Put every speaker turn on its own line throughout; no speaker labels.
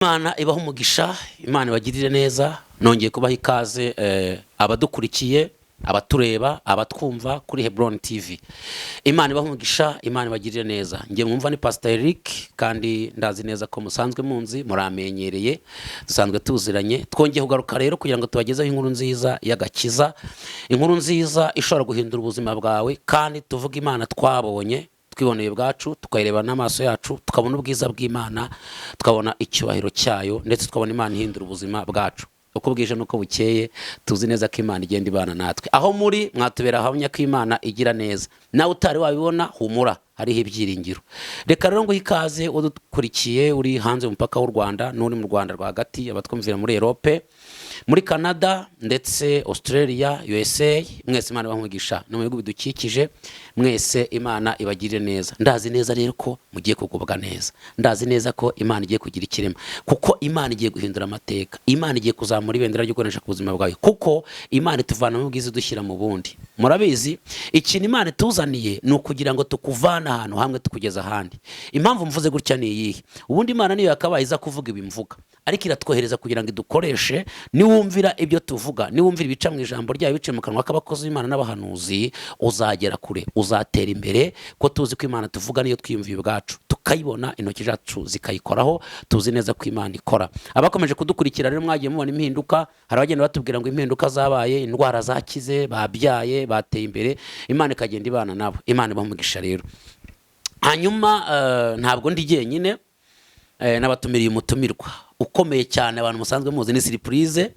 Imana ibaha umugisha, Imana ibagirire neza. Nongeye kubaha ikaze, abadukurikiye, abatureba, abatwumva kuri Hebron TV. Imana ibaha umugisha, Imana ibagirire neza. Njye mwumva ni Pastor Eric, kandi ndazi neza ko musanzwe munzi, muramenyereye, dusanzwe tuziranye. Twongeye kugaruka rero kugira ngo tubagezeho inkuru nziza y'agakiza, inkuru nziza ishobora guhindura ubuzima bwawe. Kandi tuvuga Imana twabonye, twiboneye ubwacu, tukayireba n'amaso yacu, tukabona ubwiza bw'Imana, tukabona icyubahiro cyayo, ndetse tukabona Imana ihindura ubuzima bwacu uko bwije n'uko bukeye. Tuzi neza ko Imana igenda ibana natwe. Aho muri mwatubera ahamya ko Imana igira neza. Nawe utari wabibona, humura, hariho ibyiringiro. Reka rero nguhe ikaze udukurikiye uri hanze y'umupaka w'u Rwanda n'uri mu Rwanda rwagati, abatwumvira muri Europe, muri Canada, ndetse Australia, USA, mwese Imana ibaha, no mu bihugu bidukikije, mwese Imana ibagirire neza. Ndazi neza rero ko mugiye kugubwa neza. Ndazi neza ko Imana igiye kugira ikirema, kuko Imana igiye guhindura amateka. Imana igiye kuzamura ibendera ryo gukoresha ku buzima bwawe, kuko Imana ituvana mu bwiza idushyira mu bundi. Murabizi, ikintu Imana ituzaniye ni ukugira ngo tukuvane ahantu hamwe tukugeza ahandi. Impamvu mvuze gutya ni iyihe? Ubundi Imana niyo yakabaye iza kuvuga ibi mvuga, ariko iratwohereza kugira ngo idukoreshe. Niwumvira ibyo tuvuga, niwumvira ibica mu ijambo ryayo, biciye mu kanwa k'abakozi b'Imana n'abahanuzi, uzagera kure, uzatera imbere. Ko tuzi ko Imana tuvuga niyo twiyumviye ubwacu, tukayibona, intoki zacu zikayikoraho, tuzi neza ko Imana ikora. Abakomeje kudukurikira rero, mwagiye mubona impinduka. Hari abagenda batubwira ngo impinduka zabaye, indwara zakize, babyaye, bateye imbere, Imana ikagenda ibana nabo. Imana ibaha umugisha rero. Hanyuma ntabwo ndi jyenyine, nabatumiriye umutumirwa ukomeye cyane, abantu musanzwe muzi. Ni surprise.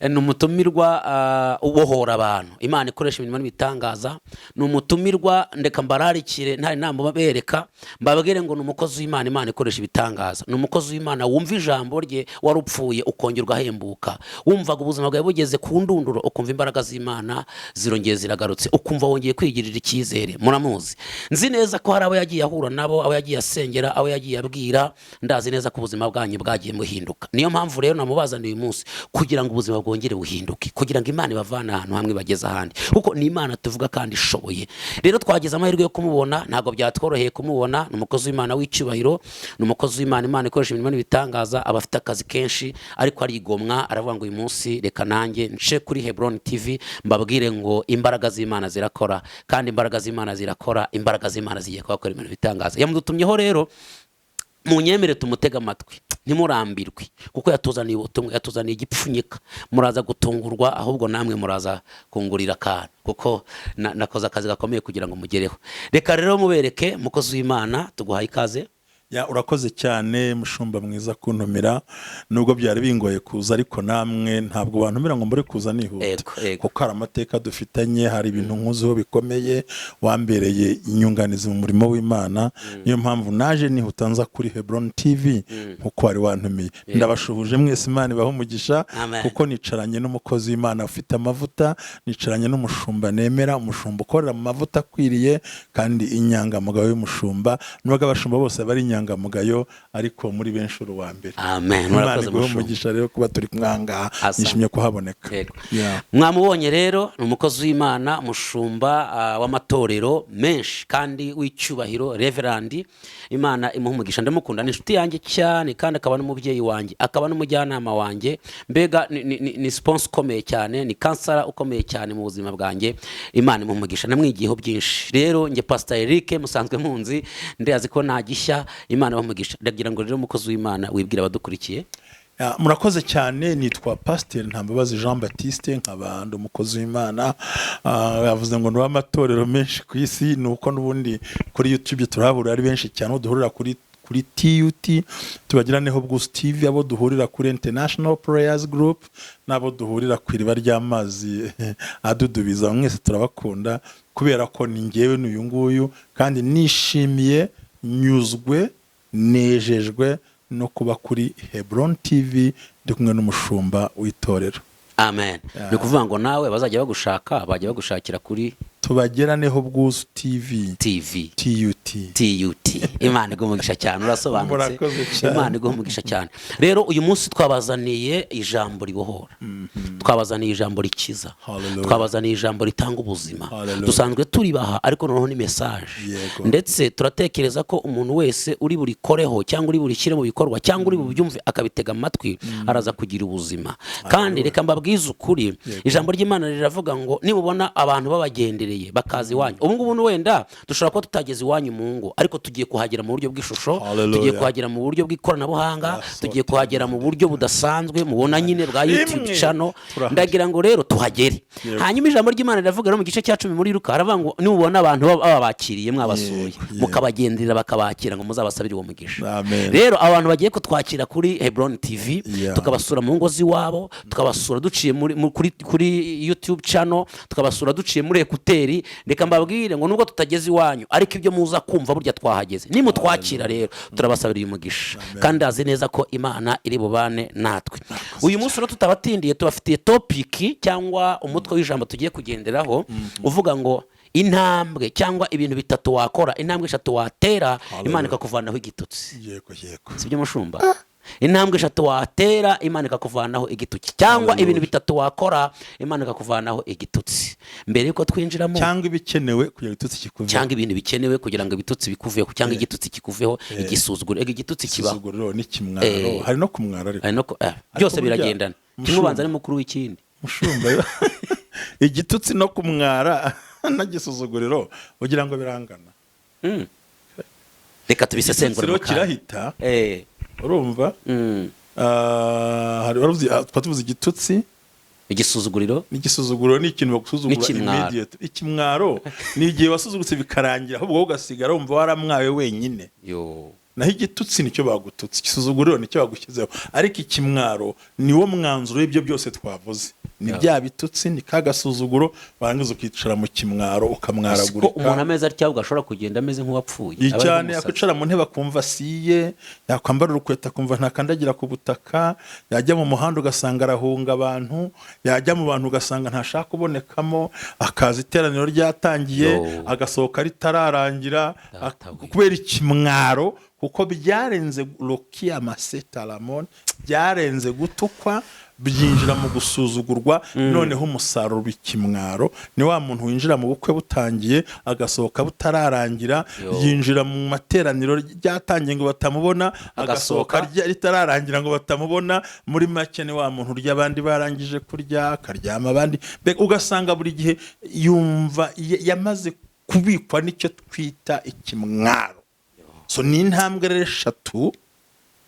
Ni umutumirwa ubohora abantu, Imana ikoresha imirimo n'ibitangaza. Ni umutumirwa, ndeka mbararikire, ntari namubereka, mbabwire ngo ni umukozi w'Imana, Imana ikoresha ibitangaza. Ni umukozi w'Imana wumva ijambo rye, wari upfuye ukongera ugahembuka, wumvaga ubuzima bwawe bugeze ku ndunduro, ukumva imbaraga z'Imana zirongeye ziragarutse, ukumva wongeye kwigirira icyizere. Muramuzi, nzi neza ko hari abo yagiye ahura nabo, abo yagiye asengera, abo yagiye abwira. Ndazi neza ko ubuzima bwanyu bwagiye buhinduka. Niyo mpamvu rero namubazaniye uyu munsi, kugira ngo ubuzima bwongere buhinduke, kugira ngo Imana ibavane ahantu hamwe bageze ahandi, kuko ni Imana tuvuga kandi ishoboye. Rero twagize amahirwe yo kumubona, ntabwo byatworoheye kumubona. Ni umukozi w'Imana w'icyubahiro, ni umukozi w'Imana, Imana ikoresha imirimo n'ibitangaza. Aba afite akazi kenshi, ariko arigomwa, aravuga ngo uyu munsi reka nanjye nce kuri Hebron TV mbabwire ngo imbaraga z'Imana zirakora, kandi imbaraga z'Imana zirakora, imbaraga z'Imana zigiye kubakora ibintu bitangaza. Yamudutumyeho rero, munyemere tumutege amatwi, ntimurambirwe, kuko yatuzaniye ubutumwa, yatuzaniye igipfunyika. Muraza gutungurwa, ahubwo namwe muraza kungurira akantu, kuko nakoze akazi gakomeye kugira ngo mugereho. Reka rero mubereke. Mukozi w'Imana, tuguhaye ikaze.
Ya, urakoze cyane mushumba mwiza kuntumira, nubwo byari bingoye kuza, ariko namwe ntabwo bantumira ngo mbure kuza nihuta.
Ego, ego.
Kuko hari amateka dufitanye, hari ibintu nkuziho bikomeye, wambereye inyunganizi mu murimo w'Imana. Niyo mpamvu naje nihuta nza kuri Hebron TV nkuko wari wantumiye. Ndabashuhuje mwese, Imana ibahe umugisha.
Amen.
Kuko nicaranye n'umukozi w'Imana ufite amavuta, nicaranye n'umushumba nemera, umushumba ukorera mu mavuta akwiriye kandi inyangamugayo y'umushumba. Nubwo abashumba bose bari inyangamugayo, ariko muri benshi uri uwa mbere.
Amen.
Imana
Murakoze,
iguhe
mushumba.
umugisha rero kuba turi kumwangaha.
Asante.
Nishimiye kuhaboneka.
Yego.
Yeah.
Mwamubonye rero, ni umukozi w'Imana, umushumba w'amatorero menshi kandi w'icyubahiro, reverend. Imana imuha umugisha. Ndamukunda, ni inshuti yanjye cyane, kandi akaba n'umubyeyi wanjye, akaba n'umujyanama wanjye. Mbega ni sponsor ukomeye cyane, ni counselor ukomeye cyane mu buzima bwanjye. Imana imuha umugisha, namwigiyeho byinshi. Rero njye Pastor Eric musanzwe munzi, ndazi ko nta gishya. Imana ibaha umugisha. Ndagira ngo rero umukozi w'Imana wibwira abadukurikiye.
Ya, murakoze cyane. Nitwa Pasiteri Ntambabazi Jean Baptiste, nkaba ndi umukozi w'Imana. Yavuze ngo ni uw'amatorero menshi ku isi, ni uko n'ubundi kuri YouTube turahahurira ari benshi cyane. Abo duhurira kuri TUT, tubagiraneho Bwuzu TV, abo duhurira kuri International Prayers Group, n'abo duhurira ku iriba ry'amazi adudubiza, mwese turabakunda, kubera ko ni ngewe n'uyu nguyu. Kandi nishimiye, nyuzwe, nejejwe no kuba kuri Hebron TV ndi kumwe n'umushumba w'itorero.
Amen. Ni ukuvuga ngo nawe bazajya bagushaka, bajya bagushakira kuri
Tubageraneho Bwuzu TV.
TV.
TUT.
TUT. Imana iguha umugisha cyane, urasobanutse.
Murakoze cyane.
Imana iguha umugisha cyane. Rero uyu munsi twabazaniye ijambo ribohora, twabazaniye ijambo rikiza,
Hallelujah.
twabazaniye ijambo ritanga ubuzima.
Hallelujah.
Dusanzwe turibaha, ariko noneho ni message. Ndetse turatekereza ko umuntu wese uri burikoreho cyangwa uri burishyire mu bikorwa cyangwa uri bubyumve akabitega amatwi, araza kugira ubuzima. Kandi reka mbabwize ukuri, ijambo ry'Imana riravuga ngo nibubona abantu babagendereye bakaza iwanyu. Ubu ngubu wenda dushobora kuba tutageze iwanyu mu ngo, ariko tugiye kuhagera mu buryo bw'ishusho.
Hallelujah.
Tugiye kuhagera mu buryo bw'ikoranabuhanga, tugiye kuhagera mu buryo budasanzwe mubona nyine bwa YouTube
Imwe.
channel.
Turahari.
Ndagira ngo rero tuhagere. Hanyuma ijambo ry'Imana riravuga no mu gice cya 10 muri Luka, haravuga ngo nubona abantu babakiriye, mwabasuye, mukabagenderera bakabakira, ngo muzabasabire uwo mugisha.
Amen.
Rero abantu bagiye kutwakira kuri Hebron TV, tukabasura mu ngo z'iwabo, tukabasura duciye kuri YouTube channel, tukabasura duciye muri écouteurs, reka mbabwire ngo nubwo tutageze iwanyu, ariko ibyo muza kumva burya twahageze. Nimutwakira rero turabasabira uyu mugisha, kandi azi neza ko Imana iri bubane natwe. Uyu munsi rero tutabatindiye, tubafitiye topic cyangwa umutwe w'ijambo tugiye kugenderaho uvuga ngo intambwe cyangwa ibintu bitatu wakora, intambwe eshatu watera, Imana ikakuvanaho igitutsi.
yego yego
Sibyo, mushumba? Intambwe eshatu watera, Imana ikakuvanaho igitutsi, cyangwa ibintu bitatu wakora, Imana ikakuvanaho igitutsi. Mbere yuko twinjiramo,
cyangwa ibikenewe kugira ngo igitutsi kikuveho.
Cyangwa ibintu bikenewe kugira ngo ibitutsi bikuveho, cyangwa igitutsi kikuveho, igisuzuguro. Ega igitutsi kibaho.
Igisuzuguriro n'ikimwaro. Hari no kumwara ariko.
Hari no byose
Burya,
biragendana. Kimwe
mushumba.
ubanza ari mukuru w'ikindi.
Mushumba, igitutsi no kumwara n'igisuzuguriro ugira ngo birangana?
Reka tubisesengure
Igitutsi
mu
rero
kanya.
kirahita. Urumva? Hari twaba tuvuze igitutsi,
Igisuzuguriro.
N'igisuzuguriro ni ikintu bagusuzugura.
N'ikimwaro.
Immediate. Ikimwaro ni igihe wasuzuguritse bikarangira, ahubwo wowe ugasigara wumva waramwawe wenyine.
Yo.
Naho igitutsi nicyo bagututse, igisuzuguriro nicyo bagushyizeho, ariko ikimwaro niwo mwanzuro w'ibyo byose twavuze. Ni bya bitutsi, ni ka gasuzuguro, warangiza ukicara mu kimwaro,
Ko
ukamwaragurika.
umuntu ameze atya ahubwo ashobora kugenda ameze nk'uwapfuye.
Iyi
Aba ari
cyane.
nk'umusazi.
Yakwicara mu ntebe akumva asiye, yakwambara urukweto akumva ntakandagira ku butaka, yajya mu muhanda ugasanga arahunga abantu, yajya mu bantu ugasanga ntashaka kubonekamo, akaza iteraniro ryatangiye,
Yo.
agasohoka ritararangira,
Data we.
kubera ikimwaro, kuko byarenze rokia masetaramon, byarenze gutukwa, byinjira mu gusuzugurwa. Noneho umusaruro w'ikimwaro ni wa muntu winjira mu bukwe butangiye, agasohoka butararangira.
Yo.
Yinjira mu materaniro ryatangiye ngo batamubona, agasohoka
Agasohoka.
Ritararangira ngo batamubona. Muri make ni wa muntu urya abandi barangije kurya, akaryama abandi. Mbega ugasanga buri gihe yumva yamaze kubikwa n'icyo twita ikimwaro. So ni intambwe rero eshatu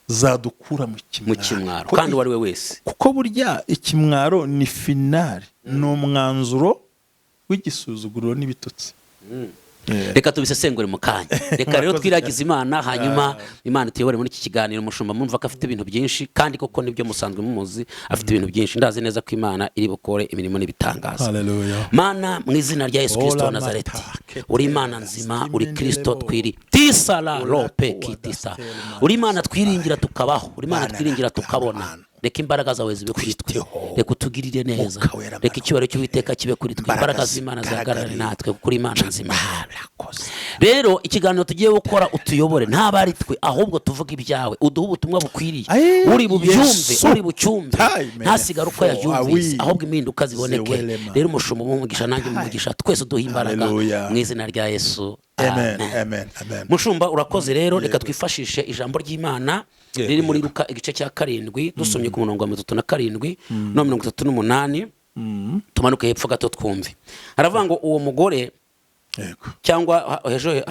zadukura mu
Mu
kimwaro.
kimwaro. Kandi uwo ari we wese.
Kuko burya ikimwaro ni finale, ni umwanzuro w'igisuzuguriro n'ibitutsi.
Reka tubisesengure mu kanya. Reka rero
Murakoze.
twiragize Imana, hanyuma Imana ituyobore muri iki kiganiro. Umushumba mumva ko afite ibintu byinshi, kandi koko nibyo, musanzwe mumuzi, afite ibintu byinshi. Ndazi neza ko Imana iri bukore imirimo n'ibitangaza.
Haleluya.
Mana, mu izina rya Yesu Kirisito wa
Ola
Nazareti,
mata,
uri Imana nzima, uri Kirisito
Kimendelebo.
twiri tisala
Ola
rope
kuwa
kitisa.
dastelma.
Uri Imana twiringira tukabaho, uri Imana
Mana
twiringira
natwe
tukabona.
abantu.
Reka imbaraga zawe zibe kuri twe.
Twiteho.
Reka utugirire neza.
Mwuka Wera.
Reka icyubahiro cy'Uwiteka kibe kuri twe.
Imbaraga
Imbaraga z'Imana zihagarare
zigaragare.
natwe, kuko uri Imana nzima.
Murakoze.
Rero ikiganiro tugiye gukora utuyobore, ntabwo ari twe, ahubwo tuvuge ibyawe, uduhe ubutumwa bukwiriye.
Aye,
Uri bubyumve,
Yesu.
uri bucyumve,
Time.
ntasigare uko yabyumvise,
Awi.
ahubwo impinduka ziboneke.
Zewelema.
Rero umushumba umugisha, nanjye umugisha, twese uduhe imbaraga.
Hallelujah.
Mu izina rya Yesu,
Amen.
amen.
Amen, amen.
Mushumba, urakoze. Rero reka twifashishe ijambo ry'Imana riri muri Luka igice cya 7, dusomye ku murongo wa 37 no 38, tumanuke hepfo gato twumve. Haravuga ngo uwo mugore, cyangwa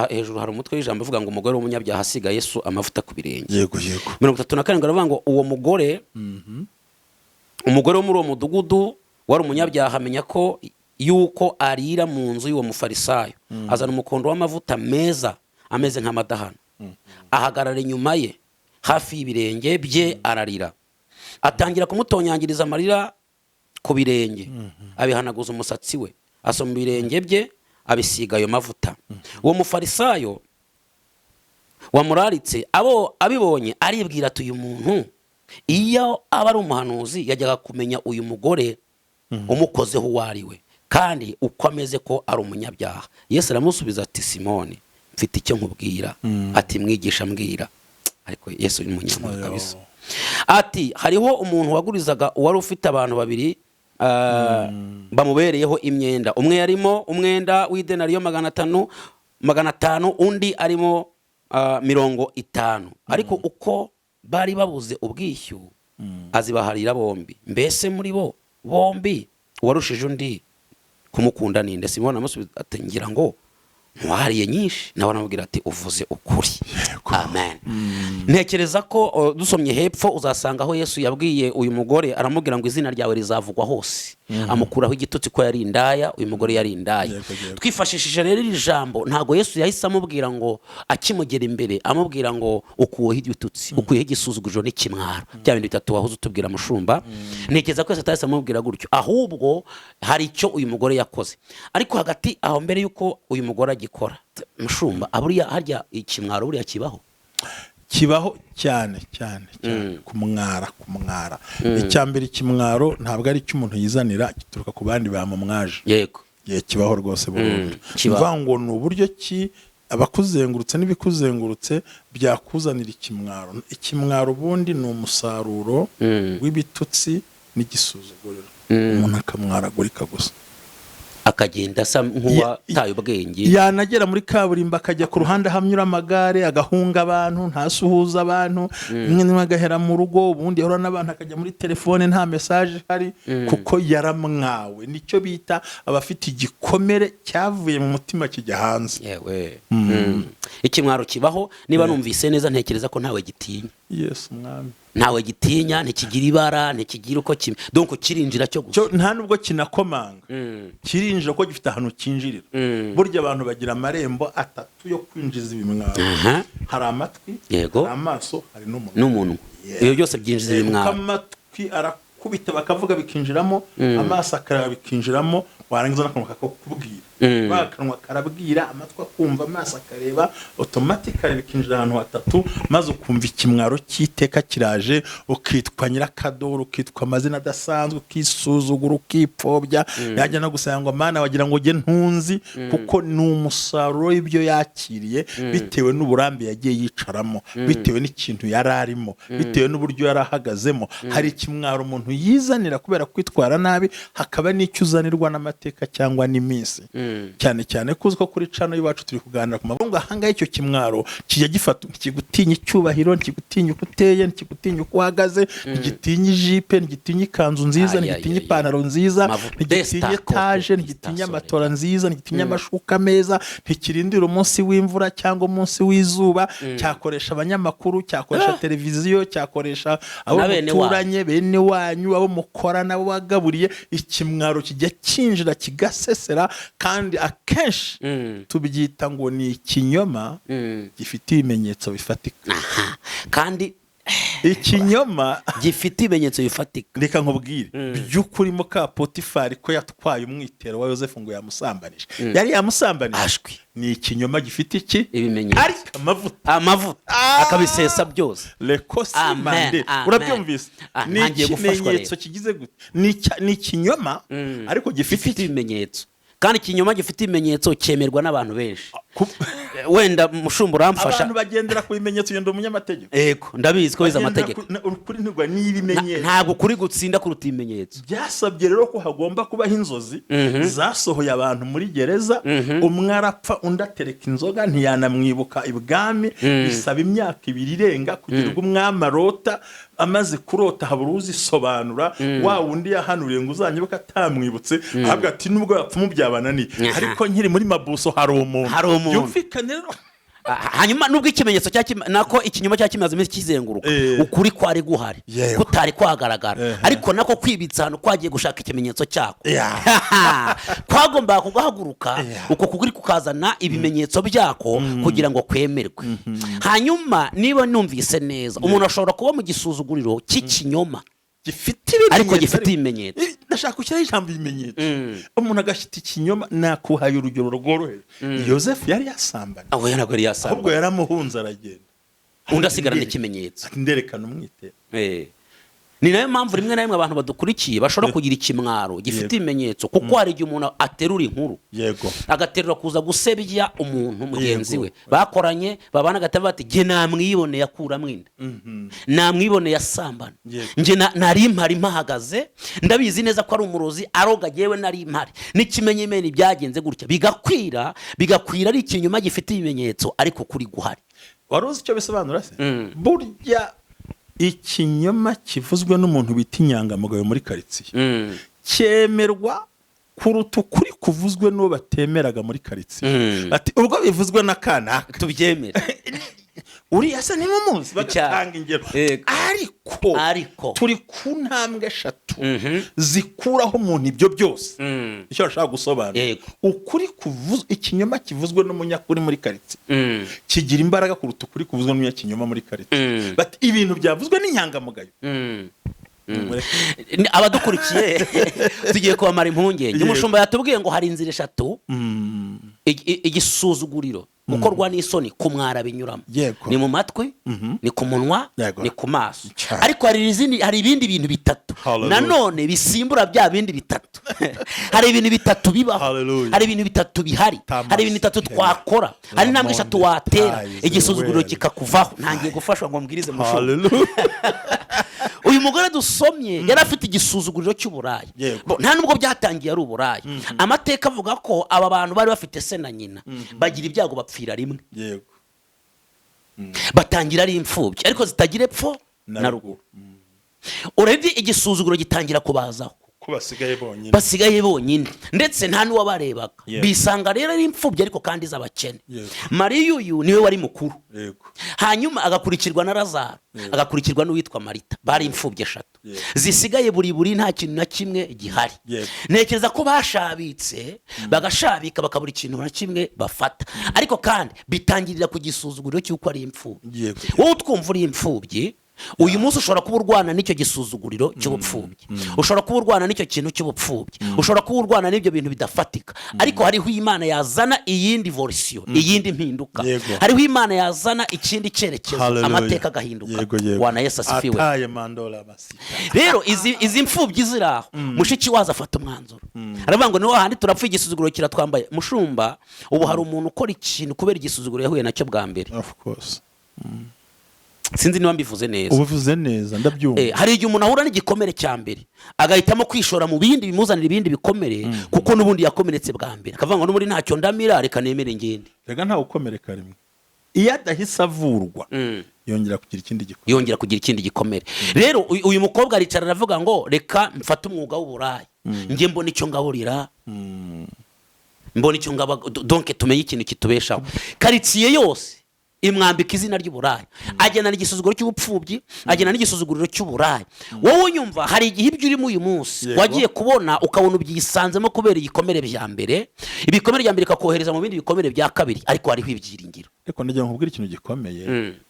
hejuru hari umutwe w'ijambo uvuga ngo umugore w'umunyabyaha asiga Yesu amavuta ku birenge.
yego yego
37 aravuga ngo uwo mugore, umugore wo muri uwo mudugudu wari umunyabyaha, amenya ko yuko arira mu nzu y'uwo mufarisayo, azana umukondo w'amavuta meza ameze nk'amadahano, ahagarara inyuma ye hafi y'ibirenge bye, ararira, atangira kumutonyangiriza amarira ku birenge, abihanaguza umusatsi we, asoma ibirenge bye, abisiga ayo mavuta. Uwo mufarisayo wamuraritse abo abibonye aribwira ati: "Uyu muntu iyo aba ari umuhanuzi yajyaga kumenya uyu mugore umukozeho uwo ari we, Kandi uko ameze ko ari umunyabyaha. Yesu aramusubiza ati: "Simoni, mfite icyo nkubwira." Ati: "Mwigisha, mbwira." Ariko Yesu ni umunyamwuga kabisa. Ati: "Hariho umuntu wagurizaga uwari ufite abantu babiri bamubereyeho imyenda. Umwe yarimo umwenda w'idenariyo 500, undi arimo 50. Ariko uko bari babuze ubwishyu, azibaharira bombi. Mbese muri bo bombi uwarushije undi kumukunda ninde?" Simoni amusubiza ati: "Ngira ngo ntiwahariye nyinshi." Nawe aramubwira ati: "Uvuze ukuri." Amen. Ntekereza ko dusomye hepfo uzasanga aho Yesu yabwiye uyu mugore, aramubwira ngo: "Izina ryawe rizavugwa hose." Amukuraho igitutsi ko yari indaya. Uyu mugore yari indaya.
Yego, yego.
Twifashishije rero iri jambo, ntabwo Yesu yahise amubwira ngo, akimugera imbere amubwira ngo: "Ukuweho igitutsi, ukuyeho igisuzuguriro n'ikimwaro," bya bintu bitatu wahoze utubwira, mushumba. Ntekereza ko Yesu atahise amubwira gutyo, ahubwo hari icyo uyu mugore yakoze. Ariko hagati aho, mbere y'uko uyu mugore agikora, mushumba, buriya harya ikimwaro buriya kibaho?
Kibaho cyane cyane cyane. Kumwara, icya mbere, ikimwaro ntabwo ari icyo umuntu yizanira, gituruka ku bandi bamumwaje. Ye, kibaho rwose burundu.
Kibaho.
Ni ukuvuga ngo ni uburyo ki abakuzengurutse n'ibikuzengurutse byakuzanira ikimwaro. Ikimwaro ubundi ni umusaruro w'ibitutsi n'igisuzuguriro, umuntu akamwaragurika gusa,
akagenda asa nk'uwataye ubwenge.
Yanagera muri kaburimbo akajya ku ruhande ahamyura amagare, agahunga abantu, ntasuhuza abantu, rimwe na rimwe agahera mu rugo. Ubundi yahura n'abantu akajya muri telefone, nta message ihari, kuko yaramwawe. Nicyo bita abafite igikomere cyavuye mu mutima kijya hanze.
Yewe. Ikimwaro kibaho. Niba numvise neza, ntekereza ko ntawe gitinya.
Yesu Umwami.
Ntawe gitinya, ntikigira ibara, ntikigira uko kimwe, donc kirinjira cyo gusa.
Cyo nta nubwo kinakomanga, kirinjira kuko gifite ahantu kinjirira. Burya abantu bagira amarembo atatu yo kwinjiza ibimwaro. Hari amatwi, hari amaso, hari n'umunwa.
N'umunwa. Ibyo byose byinjiza
Kuko
ibimwaro.
amatwi arakubita bakavuga bikinjiramo, amaso akareba bikinjiramo, warangiza n'akanwa kakakubwira. Ba kanwa karabwira, amatwi akumva, amaso akareba, automatically bikinjira ahantu hatatu, maze ukumva ikimwaro cy'iteka kiraje, ukitwa nyirakadoro, ukitwa amazina adasanzwe, ukisuzugura, ukipfobya, yajya no gusanga ngo: "Mana, wagira ngo ujye ntunzi," kuko ni umusaruro w'ibyo yakiriye bitewe n'uburambe yagiye yicaramo, bitewe n'ikintu yari arimo, bitewe n'uburyo yari ahagazemo. Hari ikimwaro umuntu yizanira kubera kwitwara nabi, hakaba n'icyo uzanirwa n'amateka cyangwa n'iminsi, cyane cyane ko uzi ko kuri channel y'iwacu turi kuganira ku mavuga ahangaha. Icyo kimwaro kijya gifata, ntikigutinya icyubahiro, ntikigutinya uko uteye, ntikigutinya uko uhagaze, ntigitinya ijipe, ntigitinya ikanzu nziza,
Ay, ay,
ntigitinya
ay, ay.
ipantaro nziza, ntigitinya
Desta,
etaje,
kote,
ntigitinya
stasore.
amatora nziza, ntigitinya amashuka meza, ntikirindira umunsi w'imvura cyangwa umunsi w'izuba. Cyakoresha abanyamakuru, cyakoresha televiziyo, cyakoresha abo
Na bene
muturanye, bene wanyu, abo mukorana, abo wagaburiye. Ikimwaro kijya cyinjira kigasesera, kandi akenshi tubyita ngo ni ikinyoma gifite ibimenyetso bifatika.
Aha. Kandi
Ikinyoma
gifite ibimenyetso bifatika.
Reka nkubwire by'ukuri, muka Potifari ko yatwaye umwitero wa Yosefu ngo yamusambanije, yari yamusambanije?
Ashwi.
Ni ikinyoma gifite iki?
Ibimenyetso.
Ariko amavuta,
Amavuta akabisesa byose.
Rekosi.
Amen,
mande.
amen.
Urabyumvise?
Ah,
Ni
ntangiye gufashwa
ikimenyetso
rero.
kigize gute? Ni ikinyoma ariko gifite
Gifite
iki?
ibimenyetso. Kandi ikinyoma gifite ibimenyetso cyemerwa n'abantu benshi. Wenda mushumba uramfasha.
Abantu bagendera ku bimenyetso. Ugenda umunyamategeko.
Yego, ndabizi ko wize
Bagendera
amategeko.
Ukuri ntirwa n'ibimenyetso.
Ntabwo ukuri gutsinda kuruta ibimenyetso.
Byasabye rero ko hagomba kubaho inzozi zasohoye abantu muri gereza. Umwe arapfa, undi atereka inzoga, ntiyanamwibuka ibwami. Bisaba imyaka 2 irenga kugira ubwo umwami arota. Amaze kurota habura uzisobanura. Wa wundi yahanuriye ngo uzanyibuka atamwibutse, ahabwa ati: "Nubwo abapfumu byabananiye, ariko nkiri muri mabuso hari umuntu."
Hari umuntu.
Byumvikane rero.
Hanyuma nubwo ikimenyetso cya nako ikinyoma cya kimaze iminsi kizenguruka, ukuri kwari guhari, kutari kwagaragara, ariko nako kwibitsa ahantu kwagiye gushaka ikimenyetso cyako, kwagombaga kugahaguruka, uko kuguri kukazana ibimenyetso byako kugira ngo kwemerwe. Hanyuma niba numvise neza, umuntu ashobora kuba mu gisuzuguriro cy'ikinyoma
gifite ibimenyetso,
ariko gifite ibimenyetso.
Ndashaka gushyiraho ijambo ibimenyetso. Umuntu agashyita ikinyoma. Nakuhaye urugero rworoheje: Yosefu yari yasambanye?
Aho ntabwo yari
Ahubwo
yasambanye.
yaramuhunze aragenda.
Undi asigarana ikimenyetso.
Ati: "Nderekana umwitero."
Ni nayo mpamvu rimwe na rimwe abantu badukurikiye bashobora kugira ikimwaro gifite ibimenyetso, kuko hari igihe umuntu aterura inkuru, agaterura kuza gusebya umuntu mugenzi we bakoranye, babana, agahita bati: "Jye namwiboneye akuramo inda, namwiboneye asambana." "Njye nari mpari mpahagaze, ndabizi neza ko ari umurozi aroga, yewe nari mpari n'ikimenyimeni byagenze gutya." Bigakwira, bigakwira ari ikinyoma gifite ibimenyetso, ariko kuri guhari.
Wari uzi icyo bisobanura se? Burya ikinyoma kivuzwe n'umuntu bita inyangamugayo muri karitsiye cyemerwa kuruta ukuri kuvuzwe n'uwo batemeraga muri karitsiye. Ati: "Ubwo bivuzwe na kanaka,
tubyemere."
Uriya se ntimumuzi? Bagatanga ingero. Ariko
Ariko
turi ku ntambwe eshatu zikuraho umuntu ibyo byose. Icyo bashaka gusobanura, ukuri kuvuzwe, ikinyoma kivuzwe n'umunyakuri muri karitsiye kigira imbaraga kuruta ukuri kuvuzwe n'umunyakinyoma muri karitsiye. Bati: "Ibintu byavuzwe n'inyangamugayo."
Abadukurikiye tugiye kubamara impungenge. Umushumba yatubwiye ngo hari inzira eshatu igisuzuguriro, gukorwa n'isoni, kumwara binyuramo. Ni mu matwi, ni ku munwa, ni ku maso. Ariko hari izindi, hari ibindi bintu bitatu
Hallelujah.
nanone bisimbura bya bindi bitatu. Hari ibintu bitatu bibaho.
Hallelujah.
Hari ibintu bitatu bihari.
Tamas.
Hari ibintu bitatu twakora, hari intambwe eshatu watera
Tais,
igisuzuguriro
well.
kikakuvaho. Ntangiye gufashwa ngo mbwirize, mushumba.
Hallelujah.
Uyu mugore dusomye yari afite igisuzuguriro cy'uburaya. Nta nubwo byatangiye ari uburaya. Amateka avuga ko aba bantu bari bafite se na nyina, bagira ibyago bapfira rimwe. Batangira ari imfubyi ariko zitagira epfo na ruguru. Urebye igisuzuguro gitangira kubazaho.
Ko basigaye bonyine.
Basigaye bonyine, ndetse nta n'uwabarebaga. Bisanga rero ari imfubyi ariko kandi z'abakene. Mariya uyu niwe wari mukuru, hanyuma agakurikirwa na Lazaro, agakurikirwa n'uwitwa Marita. Bari imfubyi eshatu zisigaye buri buri, nta kintu na kimwe gihari. Ntekereza ko bashabitse, bagashabika, bakabura ikintu na kimwe bafata. Ariko kandi bitangirira ku gisuzuguriro cy'uko ari imfubyi. Wowe utwumva uri imfubyi uyu munsi, ushobora kuba urwana n'icyo gisuzuguriro cy'ubupfubyi, ushobora kuba urwana n'icyo kintu cy'ubupfubyi, ushobora kuba urwana n'ibyo bintu bidafatika, ariko hariho Imana yazana iyindi version, iyindi mpinduka. Hariho Imana yazana ikindi cyerekezo,
Hallelujah.
amateka agahinduka.
yego yego
Wana Yesu asifiwe.
Ataye mandola basita.
Rero izi mfubyi ziri aho, mushiki wazo afata umwanzuro, aravuga ngo: "Niho handi turapfa, igisuzuguriro kiratwambaye." Mushumba, ubu hari umuntu ukora ikintu kubera igisuzuguriro yahuye nacyo bwa mbere.
Of course.
Sinzi niba mbivuze neza.
Ubuvuze neza, ndabyumva.
Hari igihe umuntu ahura n'igikomere cya mbere, agahitamo kwishora mu bindi bimuzanira ibindi bikomere, kuko n'ubundi yakomeretse bwa mbere, akavuga ngo: "N'ubundi ntacyo ndamira, reka nemere ngende."
Rega ntawe ukomereka rimwe. Iyo adahise avurwa, yongera kugira ikindi gikomere.
Yongera kugira ikindi gikomere. Rero uyu mukobwa aricara, aravuga ngo: "Reka mfate umwuga w'uburaya, njye mbona icyo ngaburira, mbona icyo ngaba." Donc tumenye ikintu kitubeshaho. Karitsiye yose imwambika izina ry'uburaya, agendana igisuzuguro cy'ubupfubyi, agendana n'igisuzuguriro cy'uburaya. Wowe unyumva, hari igihe ibyo urimo uyu munsi wagiye kubona ukabona ubyisanzemo kubera igikomere bya mbere. Ibikomere bya mbere bikakohereza mu bindi bikomere bya kabiri, ariko hariho ibyiringiro.
Ariko ndagira ngo nkubwire ikintu gikomeye.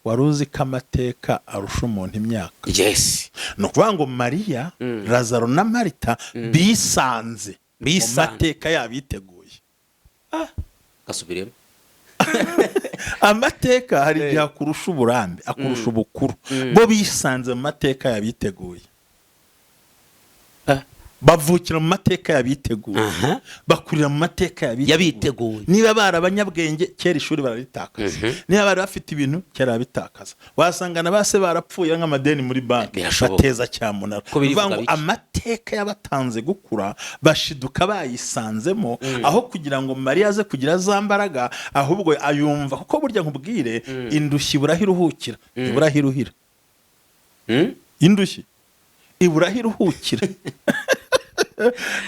Wari uzi ko amateka arusha umuntu imyaka?
Yes.
Ni ukuvuga ngo Mariya, Lazaro na Marita bisanze mu
Bisanze.
mateka yabo yiteguye.
Gasubiremo.
Amateka hari igihe akurusha uburambe, akurusha ubukuru. Bo bisanze mu mateka yabiteguye, bavukira mu mateka yabiteguye, bakurira mu mateka yabiteguye.
Yabiteguye.
Niba bari abanyabwenge kera, ishuri bararitakaza. Niba bari bafite ibintu kera, barabitakaza. Wasanga na ba se barapfuye nk'amadeni muri banki,
Birashoboka.
bateza cyamunara.
Ko birivuga
Bivuga ngo
bike.
amateka yabatanze gukura, bashiduka bayisanzemo. Aho kugira ngo Mariya aze kugira za mbaraga, ahubwo ayumva, kuko burya nkubwire, indushyi ibura aho iruhukira, ibura aho iruhira. Indushyi ibura aho iruhukira,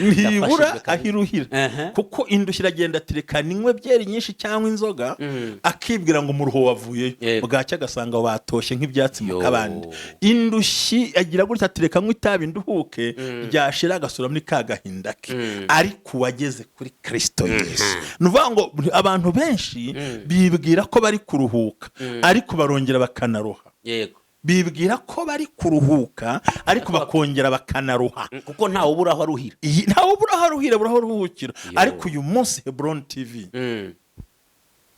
ntibura
Yafashijwe kabisa.
aho iruhira. Kuko indushyi iragenda ati: "Reka ninywe byeri nyinshi cyangwa inzoga," akibwira ngo umuruho wavuyeyo, bwacya agasanga batoshye nk'ibyatsi mu
Yo.
kabande. Indushyi agira gutya ati: "Reka nywe itabi nduhuke," ryashira agasura muri ka gahinda ke. Ariko uwageze kuri Kirisito Yesu, ni ukuvuga ngo abantu benshi bibwira ko bari kuruhuka, ariko barongera bakanaruha. Bibwira ko bari kuruhuka, ariko bakongera bakanaruha.
Kuko ntawe ubura aho aruhira.
Ntawe ubura aho aruhira, bura aho aruhukira.
Yo.
Ariko uyu munsi Hebron TV,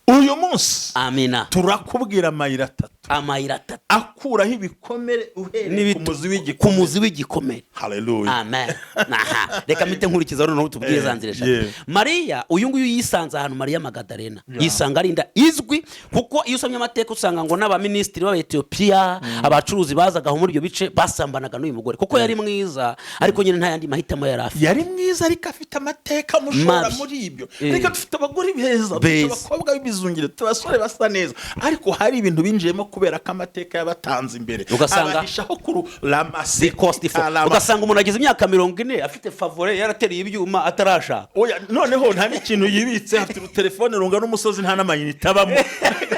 uyu munsi
Amina.
turakubwira amayira atatu.
Amayira atatu
akuraho ibikomere uhereye ku muzi
ku
w'igikomere.
Muzi w'igikomere.
Haleluya.
Amen. Aha reka mpite nkurikiza noneho tubwire za nzira eshatu. Mariya uyu nguyu yisanze ahantu, Mariya Magadalena, yisanga ari inda izwi, kuko iyo usomye amateka usanga ngo n'abaminisitiri b'Abaetiyopiya, abacuruzi bazaga aho muri ibyo bice basambanaga n'uyu mugore kuko yari mwiza, ariko nyine nta yandi mahitamo yari afite.
Yari mwiza ariko afite amateka amushora
Mabi.
muri ibyo. Reka, dufite abagore beza, dufite
Beza.
abakobwa b'ibizungire, dufite abasore basa neza, ariko hari ibintu binjiyemo kubera ko amateka yabatanze imbere, abahishaho kuru ramase.
The cost for. Ugasanga umuntu agize imyaka 40 afite favore, yaratereye ibyuma atarashaka.
Oya, noneho nta n'ikintu yibitse, afite urutelefone rungana n'umusozi, nta n'amayinite abamo.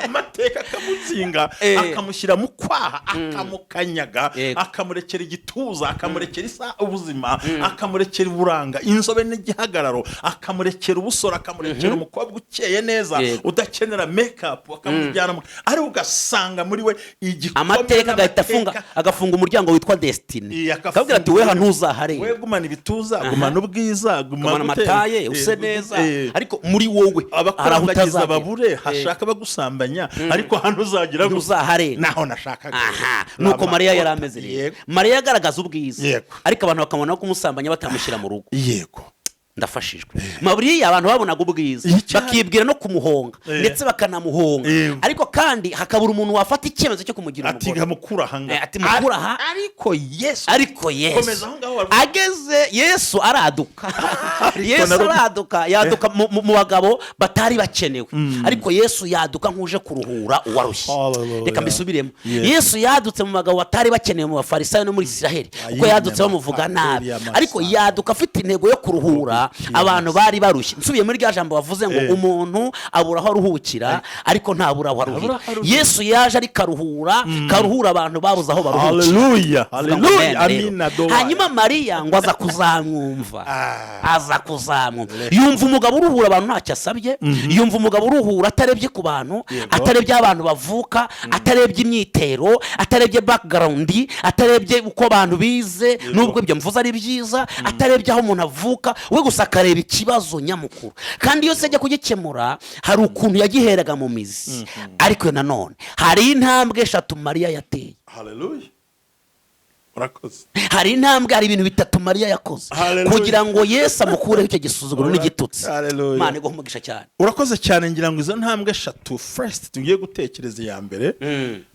Amateka akamutsinga, akamushyira mu kwaha, akamukanyaga, akamurekera igituza, akamurekera isa ubuzima, akamurekera uburanga, inzobe n'igihagararo, akamurekera ubusore, akamurekera umukobwa ukeye neza, udakenera make-up, akamujyana ariko ugasanga muri we igikomere
Amateka agahita afunga,
n'amateka.
Agafunga umuryango witwa destiny,
Iya, agafunga.
akabwira ati: "Weha ntuzaharenga."
We gumana ibituza, gumana ubwiza,
gumana
gumana gute-
amataye, use neza, ariko muri wowe hari aho
abakurambagiza
utazagera.
Babure hashaka bagusambanya, ariko hano uzagira ngo
Ntuzaharenga.
Naho nashakaga.
Aha nuko Mariya yari ameze rero. Mariya agaragaza ubwiza, ariko abantu bakamubona ko kumusambanya batamushyira mu rugo. Ndafashijwe. Mariya abantu babonaga ubwiza,
Cyane.
bakibwira no kumuhonga, ndetse bakanamuhonga, ariko kandi hakabura umuntu wafata icyemezo cyo kumugira
Ati
umugore.
Mukura aha ngaha.
Ati mukura aha.
Ariko Yesu
Ariko Yesu
Komeza aho ngaho
ageze, Yesu araduka, Yesu araduka, yaduka mu bagabo batari bakenewe, ariko Yesu yaduka nk'uje kuruhura uwarushye.
Hallelujah.
Reka mbisubiremo. Yesu yadutse mu bagabo batari bakenewe mu Bafarisayo no muri Isiraheli, kuko yadutse bamuvuga nabi, ariko yaduka afite intego yo kuruhura abantu bari barushye. Nsubiye muri rya jambo bavuze ngo umuntu abura aho aruhukira, ariko ntabura aho aruhira.
Abura aho aruhira.
Yesu yaje ariko aruhura, karuhura abantu babuze aho baruhukira.
Haleluya.
Vuga ngo
Haleluya.
amen rero.
Amina dowa.
Hanyuma Mariya ngo aza kuzamwumva, aza kuzamwumva, yumva umugabo uruhura abantu ntacyo asabye, yumva umugabo uruhura atarebye ku bantu, atarebye aho abantu bavuka, atarebye imyitero, atarebye background, atarebye uko abantu bize, nubwo ibyo mvuze ari byiza, atarebye aho umuntu avuka, we gusa akareba ikibazo nyamukuru, kandi iyo se ajya kugikemura hari ukuntu yagiheraga mu mizi. Ariko nanone hari intambwe eshatu Mariya yateye.
Haleluya, urakoze.
Hari intambwe, hari ibintu bitatu Mariya yakoze
Hallelujah.
kugira ngo Yesu amukureho icyo gisuzuguro n'igitutsi.
Hallelujah.
Imana iguhe umugisha cyane.
Urakoze cyane. Ngira ngo izo ntambwe eshatu, first tugiye gutekereza, iya mbere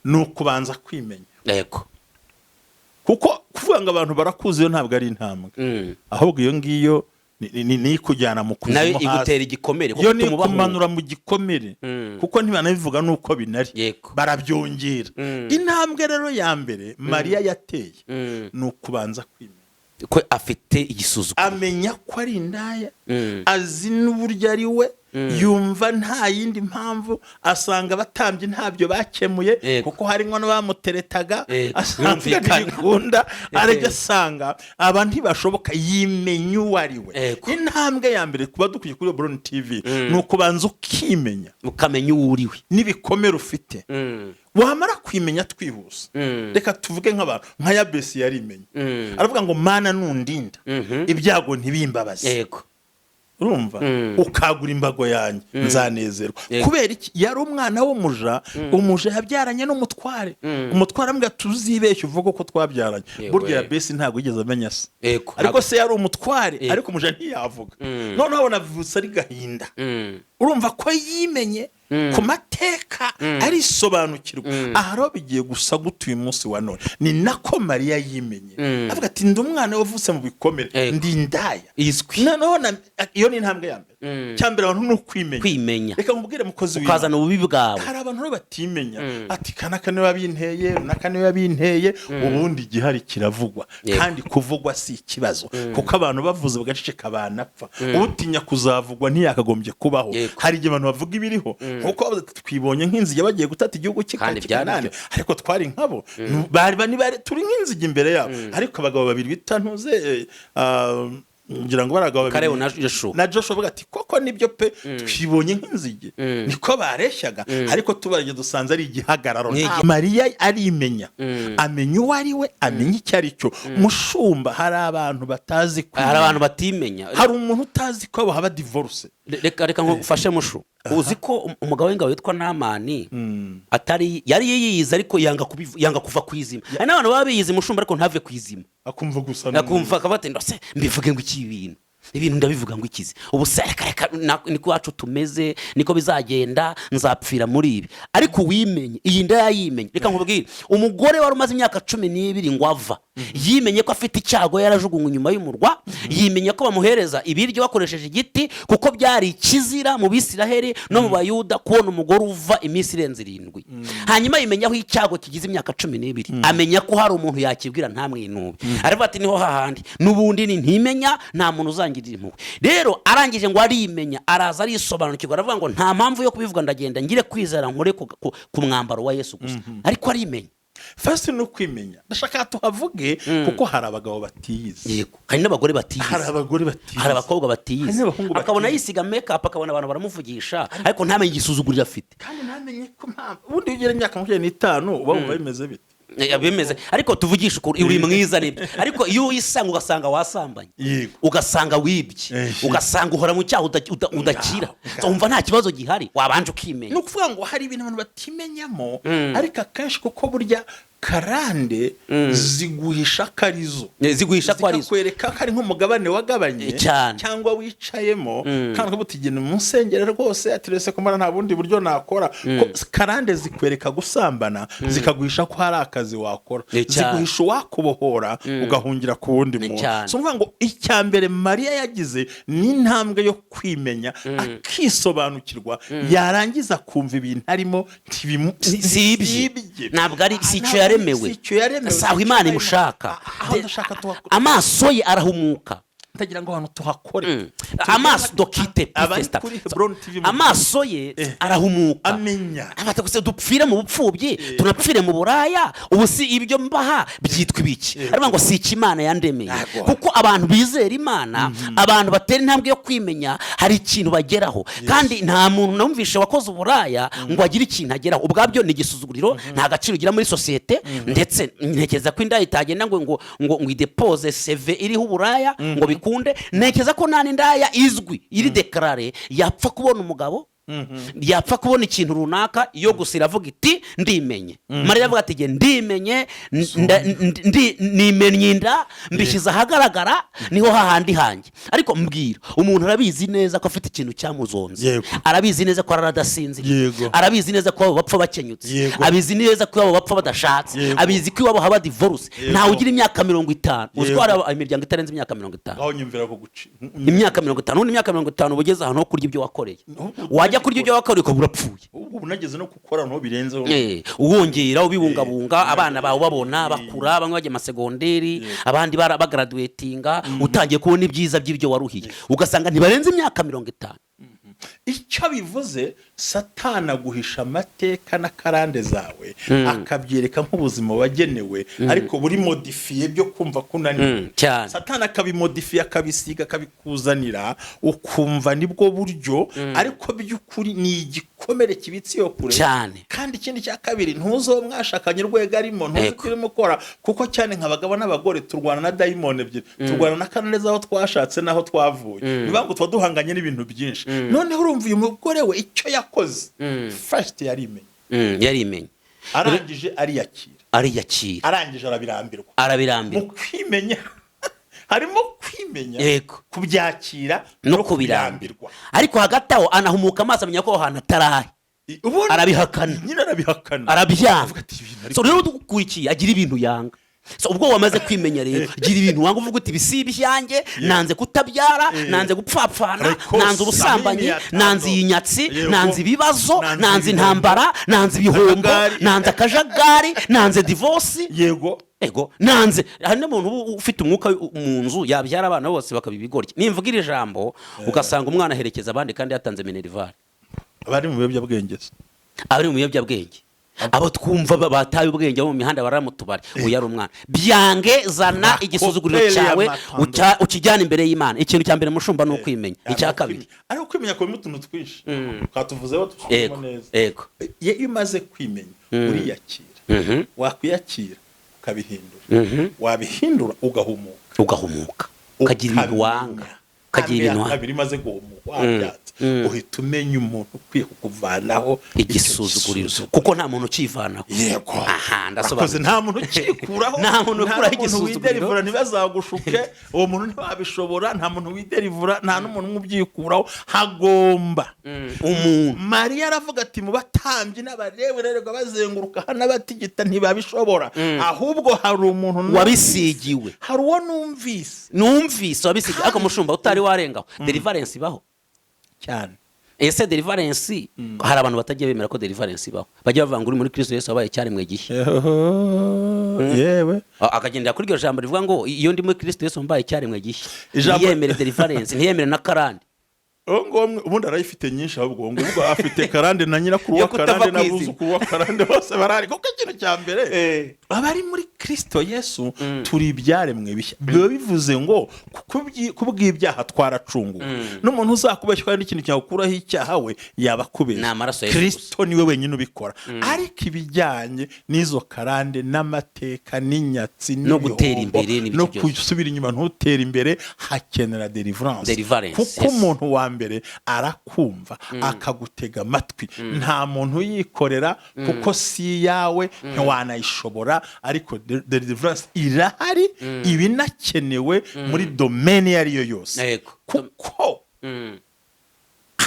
ni ukubanza kwimenya, kuko kuvuga ngo abantu barakuzi iyo ntabwo ari intambwe, ahubwo iyo ngiyo ni ikujyana mu kuzimu
Nayo
hasi.
igutera igikomere kuko
Iyo ni
ituma ubahunga.
ikumanura mu gikomere, kuko ntibanabivuga nuko binari, barabyongera. Intambwe rero ya mbere Mariya yateye ni ukubanza kwimenya
ko afite igisuzuguro.
Amenya ko ari indaya, azi n'uburyo ari we, yumva nta yindi mpamvu, asanga abatambyi ntabyo bakemuye, kuko harimo n'abamuteretaga, asanga
Birumvikana.
ntibikunda, arajya asanga aba ntibashoboka, yimenya uwo ari we. Intambwe ya mbere kuba dukwiye kuri Brown TV ni ukubanza ukimenya,
ukamenya uwo uriwe
n'ibikomere ufite. Wamara kwimenya, twihuse, reka tuvuge nk'abantu nka Yabesi yarimenye, aravuga ngo: "Mana, nundinda ibyago ntibimbabaze, urumva, ukagura imbago yanjye, nzanezerwa." Kubera iki? Yari umwana w'umuja, umuja yabyaranye n'umutware. Umutware amubwira: "Tuzibeshye uvuge ko twabyaranye." Burya Yabesi ntabwo yigeze amenya se, ariko se yari umutware, ariko umuja ntiyavuga. Noneho abona avutse ari gahinda. Urumva ko yimenye ku mateka, arisobanukirwa. Aha rero bigiye gusa gute uyu munsi wa none? Ni nako Mariya yimenye, avuga ati: "Ndi umwana wavutse mu bikomere, ndi indaya
Izwi.
Noneho iyo ni intambwe ya mbere. Cya mbere abantu ni ukwimenya.
Kwimenya.
Reka nkubwire, mukozi w'Imana,
ukazana ububi bwawe.
Hari abantu rero batimenya, ati: "Kanaka niwe wabinteye, runaka niwe wabinteye." Ubundi igihari kiravugwa, kandi kuvugwa si ikibazo, kuko abantu bavuze bagaceceka banapfa. Utinya kuzavugwa ntiyakagombye kubaho. Hari igihe abantu bavuga ibiriho, nkuko bavuze ati: "Twibonye nk'inzige bagiye gutata igihugu
Kandi byari
cy'Ikanani,"
byo.
ariko twari nkabo. Bari turi nk'inzige imbere yabo, ariko abagabo babiri bita ntuze Ngira ngo baragabo babiri.
Kalebu na Joshua.
Na Joshua avuga ati: "Koko nibyo pe, twibonye nk'inzige, niko bareshyaga, ariko tubarye dusanze ari igihagararo." Mariya arimenya, amenya uwo ari we, amenya icyo ari cyo. Mushumba, hari abantu batazi
Hari
kwimenya.
abantu batimenya.
Hari umuntu utazi ko haba divorce.
Reka nkufashe, mushu. Uzi ko umugabo w'ingabo witwa Namani atari yari yiyizi, ariko yanga kuva ku izima. Hari n'abantu baba biyizi, mushumba, ariko ntave ku izima.
Akumva gusa
Akumva akavuga ati: "Ndose mbivuge ngo iki? Ibintu ndabivuga ngo ikizi? Ubu se reka reka, niko iwacu tumeze, niko bizagenda, nzapfira muri ibi." Ariko uwimenye, iyi nda yayimenye. Reka nkubwire, umugore wari umaze imyaka 12 ngo ava, yimenye ko afite icyago, yarajugunywe inyuma y'umurwa, yimenye ko bamuhereza ibiryo bakoresheje igiti, kuko byari ikizira mu Bisiraheli no mu Bayuda kubona umugore uva iminsi irenze 7. Hanyuma yimenya aho icyago kigize imyaka 12, amenya ko hari umuntu yakibwira ntamwinube. Aravuga ati: "Niho hahandi n'ubundi ni ntimenya, nta muntu uzangirira impuhwe." Rero arangije ngo arimenya, araza arisobanukirwa, aravuga ngo: "Nta mpamvu yo kubivuga, ndagenda ngire kwizera nkore ku mwambaro wa Yesu gusa." Ariko arimenya.
First ni ukwimenya. Ndashaka tuhavuge kuko hari abagabo batiyizi.
Yego, hari n'abagore batiyizi.
Hari abagore batiyizi.
Hari abakobwa batiyizi.
Hari n'abahungu
Akabona
batiyizi.
yisiga make-up, akabona abantu baramuvugisha, ariko ntamenye igisuzuguriro afite.
Kandi ntamenye ko mpamvu ubundi iyo ugera imyaka 25 uba wumva bimeze bite?
Bimeze, ariko tuvugishe ukuri, uri mwiza nibyo, ariko iyo wisanga ugasanga wasambanye, ugasanga wibye, ugasanga uhora mu cyaha udakira, So, wumva nta kibazo gihari, wabanje ukimenya.
Ni ukuvuga ngo hari ibintu abantu batimenyamo, ariko akenshi kuko burya karande ziguhisha ko arizo.
Ziguhisha ko arizo.
Zikakwereka ko ari nk'umugabane wagabanye
Cyane.
cyangwa wicayemo, kandi ukavuga uti: "Genda mu nsengero rwose," ati: "Rese kumara nta bundi buryo nakora." Ko karande zikwereka gusambana, zikaguhisha ko hari akazi wakora,
Cyane.
ziguhisha uwakubohora ugahungira ku wundi muntu. So ukuvuga ngo icya mbere Mariya yagize ni intambwe yo kwimenya, akisobanukirwa, yarangiza akumva ibintu arimo
Si ibye.
si ibye.
Ntabwo ari si icyo
Ntabwo
yaremewe.
si icyo yaremewe.
Si aho Imana imushaka.
Aho ndashaka tuhakore.
Amaso ye arahumuka.
Ndagira ngo ahantu tuhakore.
Amaso dokite
Abari
Pifesta.
kuri Hebron TV
Amaso ye arahumuka.
Amenya.
Abata gusa dupfire mu bupfubyi, tunapfire mu buraya, ubu si ibyo mbaha byitwa ibiki? Aravuga ngo si icyo Imana yandemeye.
Ntabwo.
Kuko abantu bizera Imana, abantu batera intambwe yo kwimenya, hari ikintu bageraho. Kandi nta muntu numvishe wakoze uburaya ngo agire ikintu ageraho. Ubwabyo ni igisuzuguriro, nta gaciro ugira muri sosiyete. Ndetse ntekereza ko indaya itagenda ngo idepose CV iriho uburaya ngo bikunde. Ntekereza ko nta n'indaya izwi iri déclarée yapfa kubona umugabo, yapfa kubona ikintu runaka. Iyo gusa iravuga iti: "Ndimenye." Mariya avuga ati: "Jye ndimenye, nimennye inda, mbishyize ahagaragara, niho hahandi hanjye." Ariko mbwira, umuntu arabizi neza ko afite ikintu cyamuzonze, arabizi neza ko arara adasinziriye, arabizi neza ko abo bapfa bakenyutse, abizi neza ko iwabo bapfa badashatse, abizi ko iwabo haba divorce. Ntawe ugira imyaka 50. Uzi ko hari imiryango itarenze imyaka 50?
Aho nyumvira ko guci
Imyaka 50. Ubundi imyaka 50 uba ugeze ahantu ho kurya ibyo wakoreye. Wajya kurya ibyo wakoreye ukaba urapfuye.
Ubu unageze no gukora nto birenzeho.
Wongera ubibungabunga, abana bawe babona bakura, bamwe bajya amasegonderi, abandi bagraduatinga, utangiye kubona ibyiza by'ibyo waruhiye, ugasanga ntibarenze imyaka 50.
Icyo bivuze, Satana aguhisha amateka n'akarande zawe, akabyereka nk'ubuzima wagenewe, ariko buri modifié byo kumva ko unaniwe.
Cyane.
Satana akabimodifiye, akabisiga, akabikuzanira, ukumva nibwo buryo, ariko by'ukuri ni igikomere kibitse iyo kure. Kandi ikindi cya kabiri, ntuzi uwo mwashakanye urwego arimo, ntuzi uko urimo ukora, kuko cyane nk'abagabo n'abagore turwana na dayimoni ebyiri: turwana na karande z'aho twashatse n'aho twavuye. Ni ukuvuga ngo tuba duhanganye n'ibintu byinshi. Noneho urumva uyu mugore we icyo yakoze, first yarimenye.
Yarimenye.
Arangije ariyakira.
Ariyakira.
Arangije arabirambirwa.
Arabirambirwa.
Mu kwimenya harimo kwimenya, kubyakira
no kubirambirwa. Ariko hagati aho anahumuka amaso, amenya ko aho hantu atarahe.
Ubundi
Arabihakana.
Nyine arabihakana.
Arabyanga.
Avuga ati: "Ibintu
So rero dukurikiye agira ibintu yanga. So ubwo wamaze kwimenya rero, gira ibintu wanga, uvuga uti: "Ibi si ibyanjye, nanze kutabyara, nanze gupfapfana,
Ariko
nanze ubusambanyi,
Samini ya
nanze iyi nyatsi, nanze ibibazo,
Nanze
nanze
ibihombo.
intambara, nanze ibihombo,
Akajagari.
nanze akajagari, nanze divorce." Ego, nanze. Hari n'umuntu uba ufite umwuka mu nzu, yabyara abana bose bakaba ibigoryi. Nimvuga iri jambo, ugasanga umwana aherekeza abandi kandi yatanze minerval.
Abari mu biyobyabwenge se?
Abari mu biyobyabwenge. Abo twumva bataye ubwenge bo mu mihanda, barara mu tubari, uyu ari umwana. Byange, zana igisuzuguriro
Rakopeli
cyawe,
y'amatando.
Ukijyana imbere y'Imana. Ikintu cya mbere, mushumba, ni ukwimenya. Icya kabiri?
Ariko kwimenya kubamo utuntu twinshi twatuvuzeho, dusubiremo neza. Iyo umaze kwimenya uriyakira. Wakwiyakira ukabihindura, wabihindura ugahumuka.
Ugahumuka, ukagira ibintu wanga, ukagira ibintu wanga.
Kabiri, imaze guhumuka, wabyatse, uhita umenya umuntu ukwiye kukuvanaho icyo
Igisuzuguriro.
gisuzuguriro.
Kuko nta muntu ukivanaho.
Yego.
Aha.
Urakoze.
Ndasobanura.
Nta muntu ukikuraho.
Nta muntu ukuraho
n'umuntu
igisuzuguriro.
widerivura, ntibazagushuke, uwo muntu ntiwabishobora. Nta muntu widerivura, nta n'umuntu umwe ubyikuraho, hagomba
umuntu.
Mariya aravuga ati: "Mu batambyi n'Abalewi rererwa bazenguruka hano abatigita ntibabishobora, ahubwo hari umuntu numvise."
Wabisigiwe.
Hari uwo numvise.
Numvise wabisigiwe. Ariko mushumba, utari warengaho, deliverance ibaho?
Cyane.
Ese deliverance, hari abantu batagiye bemera ko deliverance ibaho, bajya bavuga ngo uri muri Kristo Yesu wabaye icyaremwe gishya.
Yewe.
Akagendera kuri iryo jambo rivuga ngo iyo ndi muri Kristo Yesu mbaye icyaremwe gishya.
Ijambo-
Ntiyemere deliverance, ntiyemere na karande.
Uwo nguwo ubundi arayifite nyinshi. Ahubwo uwo nguwo afite karande na nyirakuru
Yo
wa
kutava
karande
ku izima.
n'abuzukuru wa karande bose barahari, kuko ikintu cya mbere, abari muri Kristo Yesu turi ibyaremwe bishya. Biba bivuze ngo kubw'ibyaha twaracunguwe. N'umuntu uzakubeshya kandi n'ikintu cyakuraho icyaha we yaba akubeshya.
Ni amaraso ya Yesu.
Kristo niwe wenyine ubikora. Ariko ibijyanye n'izo karande n'amateka n'inyatsi
No gutera
n'ibihombo,
imbere n'ibiki
no
byose.
gusubira inyuma ntutere imbere, hakenera deliverance.
Deliverance,
Kuko
yes.
umuntu wa mbere arakumva, akagutega amatwi. Nta muntu uyikorera kuko si iyawe, ntiwanayishobora. Ariko deliverance irahari, iba inakenewe muri domaine iyo ari yo yose, kuko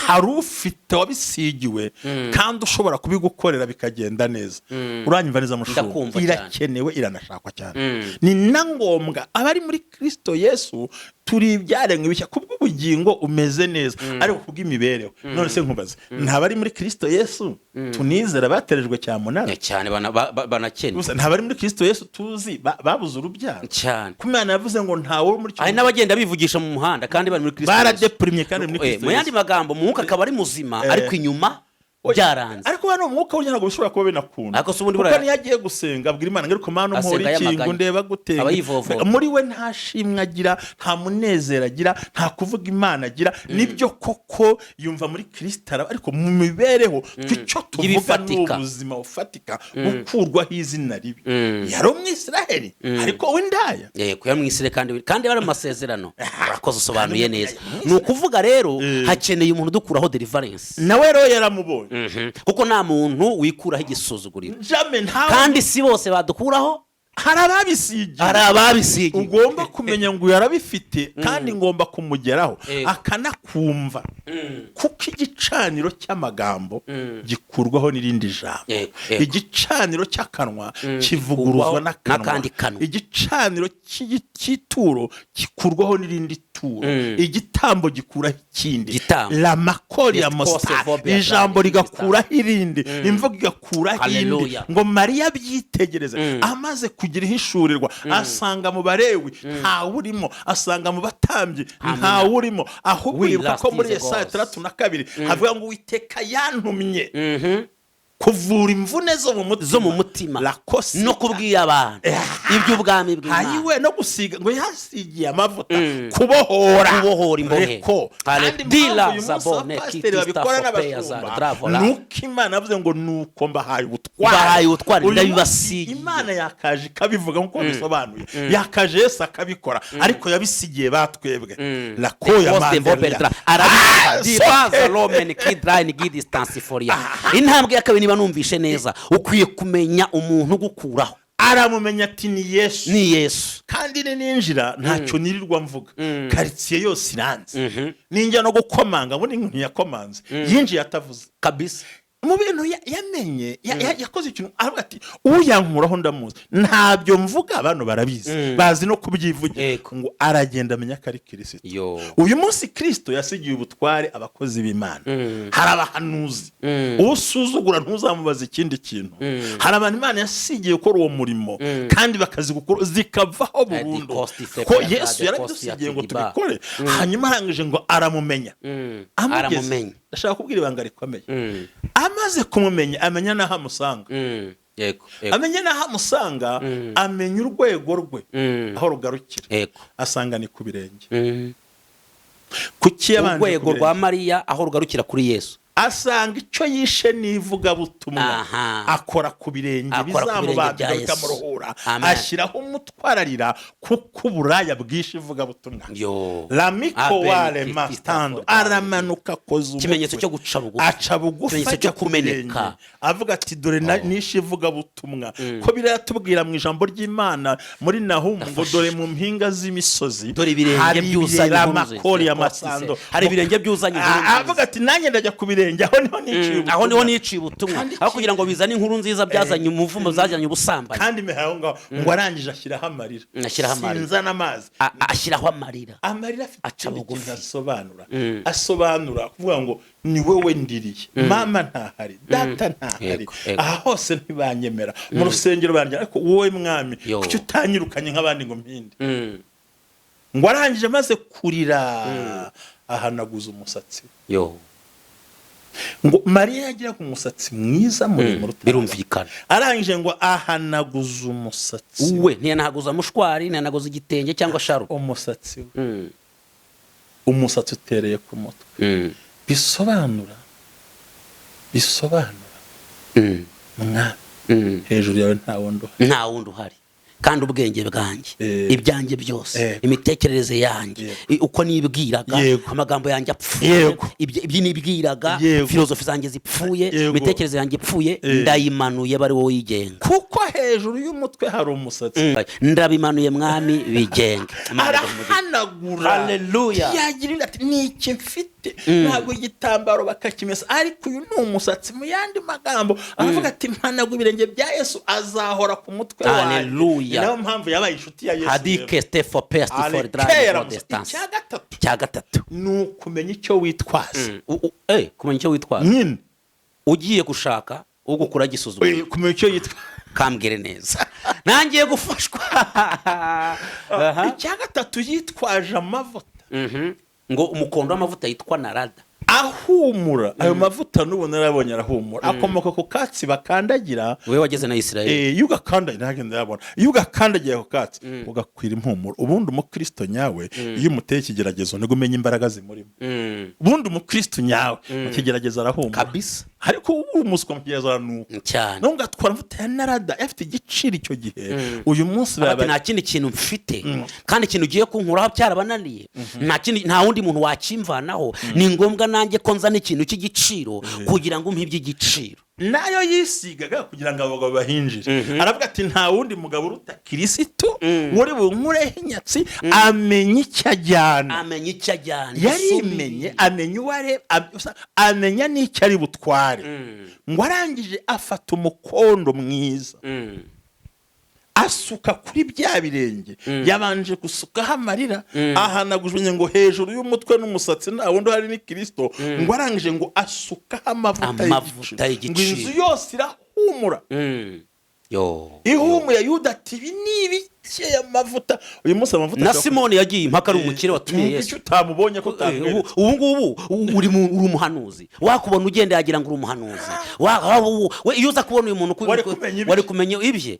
hari ufite wabisigiwe kandi ushobora kubigukorera bikagenda neza. Uranyumva neza, mushumba?
Ndakumva cyane.
Irakenewe, iranashakwa cyane, ni na ngombwa. Abari muri Kristo Yesu turi ibyaremwe bishya. Kubw'ubugingo umeze neza, ariko kubw'imibereho, none se nkubaze, ntabari muri Kristo Yesu tunizera baterejwe cyamunara?
Cyane, banakennye.
Gusa ntabari muri Kristo Yesu tuzi babuze urubyaro?
Cyane.
Ko Imana yavuze ngo ntawe uri muri
Hari n'abagenda bivugisha mu muhanda kandi bari muri Kristo Yesu.
Baradepurimye kandi muri
Eh,
Kristo
mu yandi
Yesu.
magambo, mu mwuka akaba ari muzima, ariko inyuma byaranze.
Ariko hano umwuka burya ntabwo bishobora kuba binakunda,
Ariko se ubundi
kuko
buriya-
niyo agiye gusenga abwira Imana ngo: "Ariko Mana, umpora
Asenga
iki ngo
yamaganye.
ndeba gute?"
Aba yivovota.
Muri we nta shimwe agira, nta munezero agira, nta kuvuga Imana agira. Nibyo koko yumva muri Kirisito araba, ariko mu mibereho twe icyo tuvuga ni
Y'ibifatika.
ubuzima bufatika, gukurwaho izina ribi. Yari Umwisiraheli ariko w'indaya.
Yego, yari mu kandi bari mu masezerano. Urakoze, usobanuye neza. Ni ukuvuga rero hakeneye umuntu udukuraho deliverance.
Nawe rero yaramubonye.
Kuko nta muntu wikuraho igisuzuguriro.
Jamais, ntawe.
Kandi si bose badukuraho.
Hari ababisigiye.
Hari ababisigiye.
Ugomba kumenya ngo uyu arabifite kandi ngomba kumugeraho, akanakumva, kuko igicaniro cy'amagambo gikurwaho n'irindi jambo.
Yego, yego.
Igicaniro cy'akanwa kivuguruzwa
Gikurwaho
n'akanwa.
N'akandi kanwa.
Igicaniro cy'ituro gikurwaho n'irindi turo. Igitambo gikuraho ikindi.
Igitambo.
Lamakori ya
Yes,
mosta.
kose vobia
Ijambo
zari,
rigakuraho irindi, imvugo igakuraho indi.
Hallelujah.
Ngo Mariya abyitegereze, amaze kugira ihishurirwa, asanga mu Barewi ntawe urimo, asanga mu batambyi ntawe urimo, ahubwo
We
yibuka ko
last
muri
is a
Yesaya
God.
62 havuga ngo: "Uwiteka yantumye kuvura imvune zo mu mutima."
Zo mu mutima.
Lakosi.
No kubwira abantu iby'ubwami bw'Imana.
Hayiwe, no gusiga, ngo yasigiye amavuta, kubohora.
Kubohora imbohe.
Reko.
Hale-
Kandi
Dila
impamvu uyu munsi
zabone
abapasiteri
kitista
babikora
fopea
n'abashumba
za dravola.
nuko Imana yavuze ngo: "Nuko mbahaye ubutware."
Mbahaye ubutware,
Uyu munsi
ndabibasigiye.
Imana yakaje ikabivuga nk'uko bisobanuye, yakaje Yesu akabikora, ariko yabisigiye batwebwe lakoya
Poste
manderia.
vopetra arabivuga dibaza romen kidrain gidistansiforia. Intambwe ya kabiri, niba numvishe neza, ukwiye kumenya umuntu ugukuraho.
Aramumenya ati: "Ni Yesu."
Ni Yesu.
Kandi ni ninjira ntacyo nirirwa mvuga, karitsiye yose iranze. Ninjya no gukomanga, ubundi ntiyakomanze, yinjiye atavuze.
Kabisa.
Mu bintu yamenye, yakoze ikintu, aravuga ati: "Uyankuraho ndamuzi, ntabyo mvuga, bano barabizi, bazi no kubyivugira." Ngo aragenda amenya ko ari Kirisito.
Yo.
Uyu munsi Kirisito yasigiye ubutware abakozi b'Imana. Hari abahanuzi, usuzugura ntuzamubaze ikindi kintu. Hari abantu Imana yasigiye gukora uwo murimo kandi bakazigukora zikavaho burundu,
cost effect
ko
ya
Yesu
the cost
yarabidusigiye ngo
ya Tidiba.
tubikore. Hanyuma arangije ngo aramumenya. Amugeze
Aramumenya.
Ndashaka kubwira ibanga rikomeye. Amaze kumumenya, amenya n'aho amusanga.
Yego, yego.
Amenya n'aho amusanga, amenya urwego rwe aho rugarukira. Asanga ni ku birenge. Kuki yabanje
Urwego
ku birenge?
rwa Mariya aho rugarukira kuri Yesu.
Asanga icyo yishe n'ivugabutumwa. Akora ku birenge,
Akora ku birenge
bizamubambira,
bya Yesu.
bikamuruhura.
Amen.
Ashyiraho umutwararira, kuko uburaya bwishe ivugabutumwa.
Yo.
Lamiko
Amen.
wale
Christ
mastando.
for God.
Aramanuka, akoza umutwe.
Ikimenyetso cyo guca bugufi.
Aca bugufi,
Ikimenyetso
ajya
cyo
ku
kumeneka.
birenge. Avuga ati: "Dore nishe ivugabutumwa." Ko biratubwira mu ijambo ry'Imana muri Nahumu ngo: "Dore mu mpinga z'imisozi
Dore ibirenge
hari
byuzanye
ibirere,
inkuru nziza."
amakori y'amasando."
Hari ibirenge byuzanye inkuru nziza.
Avuga ati: "Nanjye ndajya ku birenge, aho niho niciye
Aho niho
ubutumwa."
niciye ubutumwa.
Kandi
Aho kugira ngo bizane inkuru nziza, byazanye umuvumo, byazanye ubusambanyi.
Kandi meha aho ngaho ngo arangije ashyiraho amarira.
Ashyiraho amarira.
Sinzana amazi.
Ashyiraho amarira.
Amarira afite
Aca
ikindi
bugufi.
kintu asobanura. Asobanura kuvuga ngo: "Ni wowe ndiriye, mama ntahari, data ntahari,
Yego, yego.
aha hose ntibanyemera, mu rusengero banjye, ariko wowe Mwami,
Yo.
kuki utanyirukanye nk'abandi ngo mpinde?" Ngo arangije, amaze kurira, ahanaguza umusatsi we.
Yo.
Ngo Mariya yagiraga umusatsi mwiza muremure utangaje.
Birumvikana.
Arangije ngo ahanaguza umusatsi we.
We ntiyanahaguza mushwari, ntiyanaguza igitenge cyangwa sharupe.
Umusatsi we, umusatsi utereye ku mutwe, bisobanura: "Mwami, hejuru yawe nta wundi uhari."
Nta wundi uhari, kandi ubwenge bwanjye, ibyanjye byose, imitekerereze yanjye, uko nibwiraga, amagambo yanjye apfuye, ibyo nibwiraga, filozofi zanjye zipfuye, imitekerereze yanjye ipfuye, ndayimanuye, bari wowe uyigenga.
Kuko hejuru y'umutwe hari umusatsi.
Ndabimanuye Mwami, bigenge. Imana iguhe umugisha.
Arahanagura.
Hallelujah.
Yagira indi ati: "Ni iki mfite?" Ntabwo igitambaro bakakimesa, ariko uyu ni umusatsi. Mu yandi magambo aravuga ati: "Mpanaga ibirenge bya Yesu, azahora ku mutwe wanjye."
Hallelujah.
Ni nayo mpamvu yabaye inshuti ya Yesu rero.
Hadike stefo pesti for
Arekera
drive
musa.
distance.
Icya gatatu
Cya gatatu
ni ukumenya icyo witwaza.
Kumenya icyo witwaza.
Nyine.
Ugiye gushaka ugukura gisuzuma.
Kumenya icyo yitwa.
Kambwire neza, nangiye gufashwa. Aha.
Icya gatatu, yitwaje amavuta.
Ngo umukondo w'amavuta yitwa narada.
Ahumura. Ayo mavuta n'ubu narabonye arahumura, akomoka ku katsi bakandagira.
Wowe wageze na Israel.
Iyo ugakandagira, ntabwo ndayabona, iyo ugakandagiye ako katsi ugakwira impumuro. Ubundi umukristo nyawe, iyo umuteye ikigeragezo, nibwo umenya imbaraga zimurimo. Ubundi umukristo nyawe mu kigeragezo arahumura.
Kabisa.
Ariko ubu umuswa mu kigeragezo aranuka.
Cyane.
Nawe ugatwara amavuta ya narada afite igiciro icyo gihe, uyu munsi
Ati:
baba
"Nta kindi kintu mfite, kandi ikintu ugiye kunkuraho byarabananiye, nta kindi, nta wundi muntu wakimvanaho. Ni ngombwa nanjye ko nzana ikintu cy'igiciro kugira ngo umpe iby'igiciro."
Nayo yisigaga kugira ngo abagabo bahinjire. Aravuga ati: "Nta wundi mugabo uruta Kirisitu wari bunkureho inyatsi." Amenya icyo ajyana.
Amenya icyo ajyana.
Yarimenye, amenya uwo areba, amenya n'icyo ari butware. Ngo arangije afata umukondo mwiza, asuka kuri bya birenge yabanje gusukaho amarira, ahanagujwe ngo hejuru y'umutwe n'umusatsi nta wundi uhari ni Kirisito. Ngo arangije ngo asukaho amavuta
Amavuta
y'igiciro, ngo
y'igiciro.
inzu yose irahumura.
Yo.
Ihumuye. Yuda ati: "Ibi ni ibiki, aya mavuta?" Uyu munsi amavuta
Na
ashobora
Simoni yagiye impaka ari umukire watumiye
Icyo
Yesu.
utamubonye ko utamweretse.
Ubu ngubu uri umuhanuzi, wakubona ugenda yagira ngo uri umuhanuzi. We iyo uza kubona uyu muntu
Wari kumenya ibye.
Wari kumenya ibye.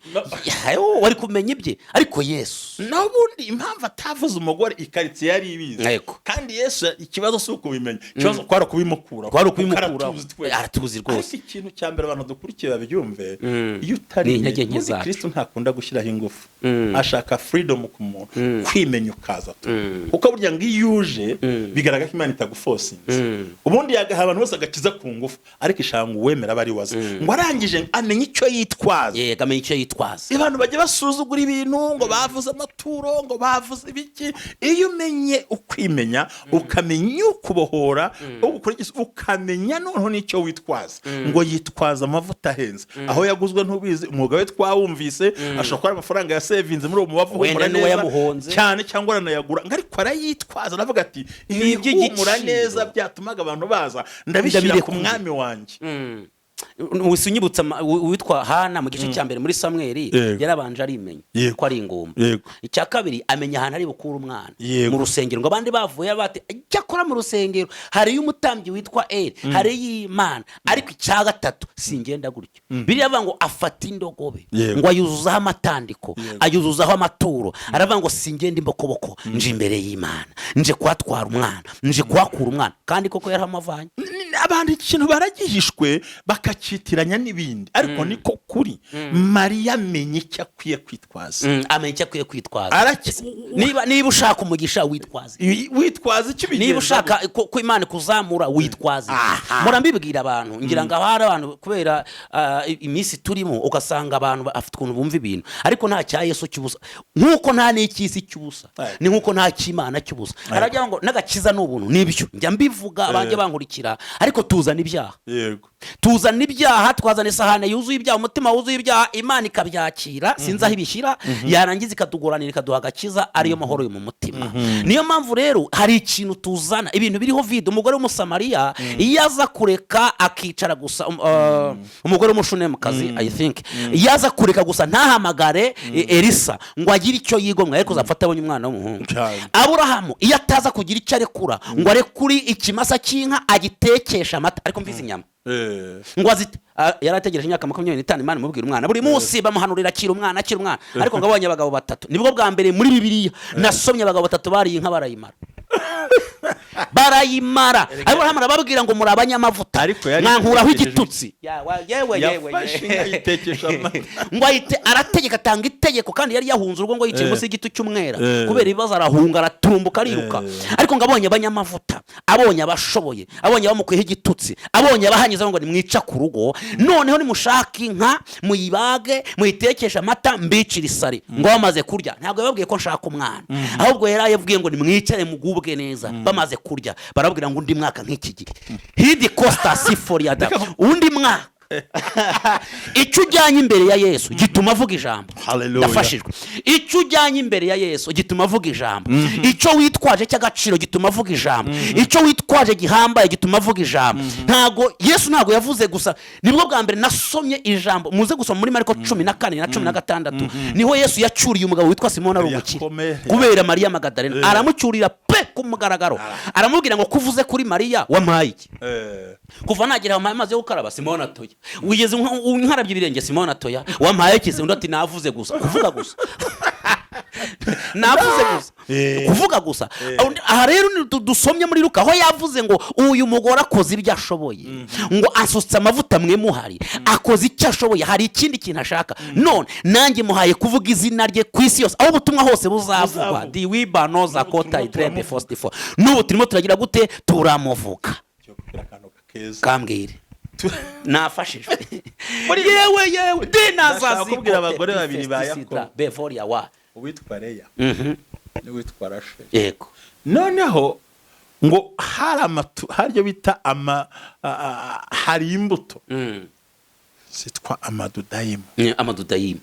Wari kumenya ibye, ariko Yesu
Naho ubundi impamvu atavuze umugore, ikaritsiye yari ibizi. Kandi Yesu, ikibazo si ukubimenya, ikibazo kwari ukubimukuraho.
Kwari ukubimukuraho.
Kuko aratuzi twese.
Aratuzi rwose.
Ariko ikintu cya mbere abantu dukurikiye babyumve, iyo utari
Ni intege nke
ubundi
zacu.
Kristo ntakunda gushyiraho ingufu, ashaka freedom ku muntu, kwimenya ukaza tu, kuko burya ngo iyo uje bigaragara ko Imana itaguforcinze. Ubundi yagaha abantu bose agakiza ku ngufu, ariko ishaka ngo uwemera aba ari waza. Ngo arangije amenya icyo yitwaza.
Yego, amenya icyo yitwaza.
Abantu bajya basuzugura ibintu ngo bavuze amaturo, ngo bavuze ibiki. Iyo umenye ukwimenya, ukamenya ukubohora, ukamenya noneho n'icyo witwaza. Ngo yitwaza amavuta ahenze, aho yaguzwe ntubizi, umwuga we twawumvise, ashobora kuba ari amafaranga yasevinze muri uwo mubavu
Wenda
uhumura
n'uwo
neza
yamuhonze.
cyane, cyangwa aranayagura. Ngo ariko arayitwaza, aravuga ati:
Ni
"Ibihumura
iby'igiciro.
neza byatumaga abantu baza, ndabishyira ku
Ndabirekuye.
Mwami wanjye."
Unyibutsa uwitwa Hana mu gice cya mbere muri Samweli. Yarabanje arimenya ko ari ingumba. Icya kabiri, amenya ahantu ari bukure umwana, mu rusengero. Ngo abandi bavuye bati: "Icyakora mu rusengero hariyo umutambyi witwa Eli, hariyo Imana." Ariko icya gatatu, singenda gutyo. Biriya avuga ngo afata indogobe, ngo ayuzuzaho amatandiko, ayuzuzaho amaturo. Aravuga ngo: "Singenda imbokoboko, nje imbere y'Imana, nje kuhatwara umwana, nje kuhakura umwana." Kandi koko yarahamavanye.
Abantu ikintu baragihishwe, bakacitiranya n'ibindi, ariko niko kuri. Mariya amenya icyo akwiye kwitwaza.
Amenya icyo akwiye kwitwaza. Niba ushaka umugisha, witwaze.
Witwaza icyo ubigenza.
Niba ushaka ko Imana ikuzamura, witwaze. Mpora mbibwira abantu, ngira ngo hari abantu, kubera iminsi turimo, ugasanga abantu bafite ukuntu bumva ibintu, ariko nta cya Yesu cy'ubusa, nk'uko nta n'icy'isi cy'ubusa, ni nk'uko nta cy'Imana cy'ubusa. Haragira ngo n'agakiza ni ubuntu. Nibyo njya mbivuga, abanjye bankurikira, ariko tuzana ibyaha. Tuzana ibyaha, twazana isahane yuzuye ibyaha, umutima wuzuye ibyaha, Imana ikabyakira, sinzi aho ibishyira, yarangiza ikatuguranira, ikaduha agakiza, ariyo mahoro yo mu mutima. Niyo mpamvu rero hari ikintu tuzana, ibintu biriho vide. Umugore w'Umusamariya, iyo aza kureka akicara gusa, umugore w'Umushunemukazi, I think, iyo aza kureka gusa ntahamagare Elisa ngo agire icyo yigomwa, ariko uzapfa abonye umwana w'umuhungu. Aburahamu, iyo ataza kugira icyo arekura, ngo arekure ikimasa cy'inka agitekesha amata, ariko mvize inyama, ngo azite, yari ategereje imyaka 25 Imana imubwira umwana. Buri munsi bamuhanurira: "Akira umwana, akira umwana." Ariko ngo abonye abagabo batatu, nibwo bwa mbere muri Bibiliya nasomye abagabo batatu bariye inka barayimara, barayimara. Aburahamu arababwira ngo: "Muri abanyamavuta,
Ariko yari
mwankuraho
itekereje
igitutsi." Yewe, yewe.
Yafashe inka ayitekesha amata.
Ngo ahite arategeka, atanga itegeko, kandi yari yahunze urugo, ngo yicaye munsi y'igiti cy'umwera kubera ibibazo, arahunga, araturumbuka, ariruka. Ariko ngo abonye abanyamavuta, abonye abashoboye, abonye abamukuyeho igitutsi, abonye abahanyuze, ngo: "Nimwica ku rugo, noneho nimushake inka muyibage, muyitekeshe amata, mbicire isari." Ngo bamaze kurya, ntabwo yababwiye ko nshaka umwana, ahubwo yari yababwiye ngo: "Nimwicare mugubwe neza." Bamaze kurya, barababwira ngo: "Undi mwaka nk'iki gihe hidi costa siforiada, undi mwaka." Icyo ujyanye imbere ya Yesu gituma avuga ijambo.
Hallelujah.
Ndafashijwe. Icyo ujyanye imbere ya Yesu gituma avuga ijambo. Icyo witwaje cy'agaciro gituma avuga ijambo. Icyo witwaje gihambaye gituma avuga ijambo. Ntabwo Yesu, ntabwo yavuze gusa. Nibwo bwa mbere nasomye ijambo. Muze gusoma muri Mariko 14 na 16, niho Yesu yacyuriye umugabo witwa Simoni, ari umukire,
Yakomeye.
kubera Mariya Magadarena. Aramucyurira pe ku mugaragaro, aramubwira ngo: "Kuvuze kuri Mariya, wampaye iki? Kuva nagera wampaye amazi yo gukaraba?" Simoni atoya. "Wigeze unkarabya ibirenge?" Simoni atoya. "Wampaye iki se?" Undi ati: "Navuze gusa, kuvuga gusa, navuze gusa." Kuvuga gusa. Aha rero ni dusomye muri Luka, aho yavuze ngo uyu mugore akoze ibyo ashoboye, ngo asutse amavuta mwe muhari, akoze icyo ashoboye. Hari ikindi kintu ashaka, none nanjye muhaye kuvuga izina rye ku isi yose, aho ubutumwa hose buzavugwa.
Buzavugwa.
Diwibanoza
N'ubu
kota
turimo
idrebe
turamuvuga.
fostifo. N'ubu turimo turagira gute? Turamuvuga.
Cyo kugira akantu keza.
Kambwire, nafashijwe. Yewe, yewe,
Ndashaka kubwira abagore babiri ba Yakobo.
Bevoria wa
Uwitwa Leya n'uwitwa Rasheli. Noneho ngo hari amatu, hari ibyo bita ama hari imbuto zitwa amadudayimu.
Ni amadudayimu.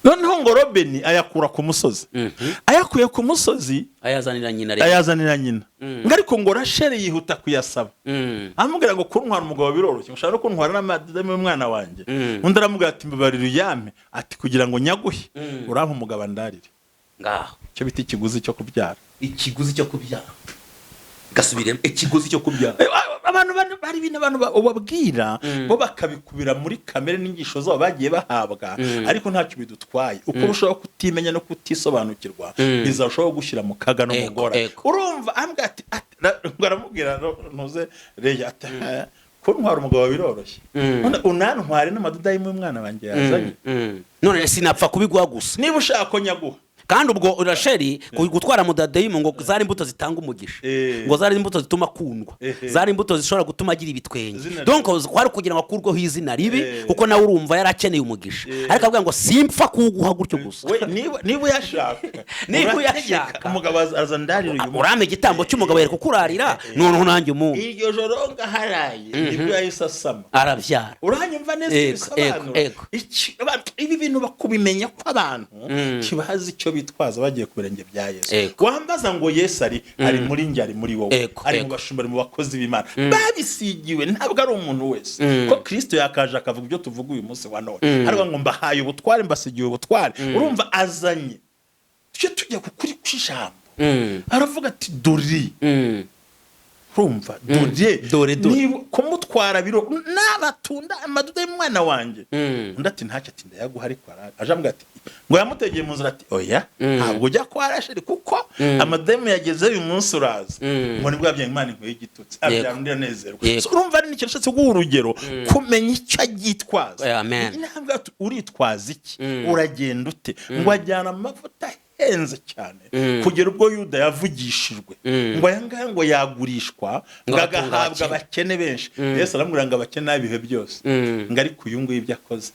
Noneho ngo Robeni ayakura ku musozi. Ayakuye ku musozi,
ayazanira nyina rero.
Ayazanira nyina. Ngo ariko ngo Rasheli yihuta kuyasaba, amubwira ngo: "Kuntwara umugabo biroroshye, ushaka no kuntwara n'amadudayimu y'umwana wanjye?" Undi aramubwira ati: "Mbabarira uyampe." Ati: "Kugira ngo nyaguhe, urampa umugabo andarire."
Ngaho.
Icyo bita ikiguzi cyo kubyara.
Ikiguzi cyo kubyara, gasubiremo, ikiguzi cyo kubyara.
Abantu hari ibintu abantu ubabwira, bo bakabikubira muri kamere n'inyigisho zabo bagiye bahabwa, ariko ntacyo bidutwaye. Uko urushaho kutimenya no kutisobanukirwa, bizarushaho gushyira mu kaga no mu ngorane. Urumva, ambwira ati ngo aramubwira ntuze Reya ati: "Eh, kuntwara umugabo biroroshye, none unantware n'amadudayimu y'umwana wanjye yazanye?"
None sinapfa kubiguha gusa.
Niba ushaka ko nyaguha.
Kandi ubwo Rasheli gutwara mudadeyimu, ngo zari imbuto zitanga umugisha, ngo zari imbuto zituma akundwa, zari imbuto zishobora gutuma agira ibitwenge.
Izina.
Donc kwari kugira ngo akurweho izina ribi, kuko nawe urumva yari akeneye umugisha, ariko avuga ngo: "Simpfa kuwuguha gutyo gusa."
We niba uyashaka,
Niba
urategeka,
uyashaka.
umugabo aza ndarira uyu munsi.
Urampa igitambo cy'umugabo, yari kukurarira, noneho nanjye umuntu.
Iryo joro ngaharaye, nibwo yahise asama,
arabyara.
Uranyumva neza?
Ego,
Ibisobanuro.
ego, ego.
Ibi bintu bakubimenya ko abantu ntibazi icyo bitwaza bagiye ku birenge bya Yesu. Wambaza ngo Yesu ari muri njye, ari muri wowe, ari mu bashumba, ari mu bakozi b'Imana babisigiwe. Ntabwo ari umuntu wese, ko Kristo yakaje akavuga ibyo tuvuga uyu munsi wa none, ariko ngo mbahaye ubutware, mbasigiwe ubutware. Urumva azanye, tujye tujya ku kuri kw'ijambo. Aravuga ati: "Dore." Urumva, dore.
Dore, dore.
Niba kumutwara biro nabatunda amaduda y'umwana wanjye. Undi ati: "Ntacyo." Ati: "Ndayaguha." Ariko aje ambwira ati, ngo yamutegeye mu nzira, ati: "Oya, ntabwo ujya kwa Rasheli kuko amademu yageze uyu munsi uraza." Ngo nibwo yabyaye, Imana inkuye igitutsi, abyara undi anezerwa. So, urumva ni ikintu ashatse guha urugero, kumenya icyo agitwaza.
Amen.
Intambwe ati, uritwaza iki? Uragenda ute? Ngo ajyana amavuta ahenze cyane kugera ubwo Yuda yavugishijwe ngo aya ngaya ngo yagurishwa
ngo
ngo
agatunga
agahabwa
abakene.
Abakene benshi. Yesu aramubwira ngo abakene ibihe byose, ngo ariko uyu nguyu ibyo akoze,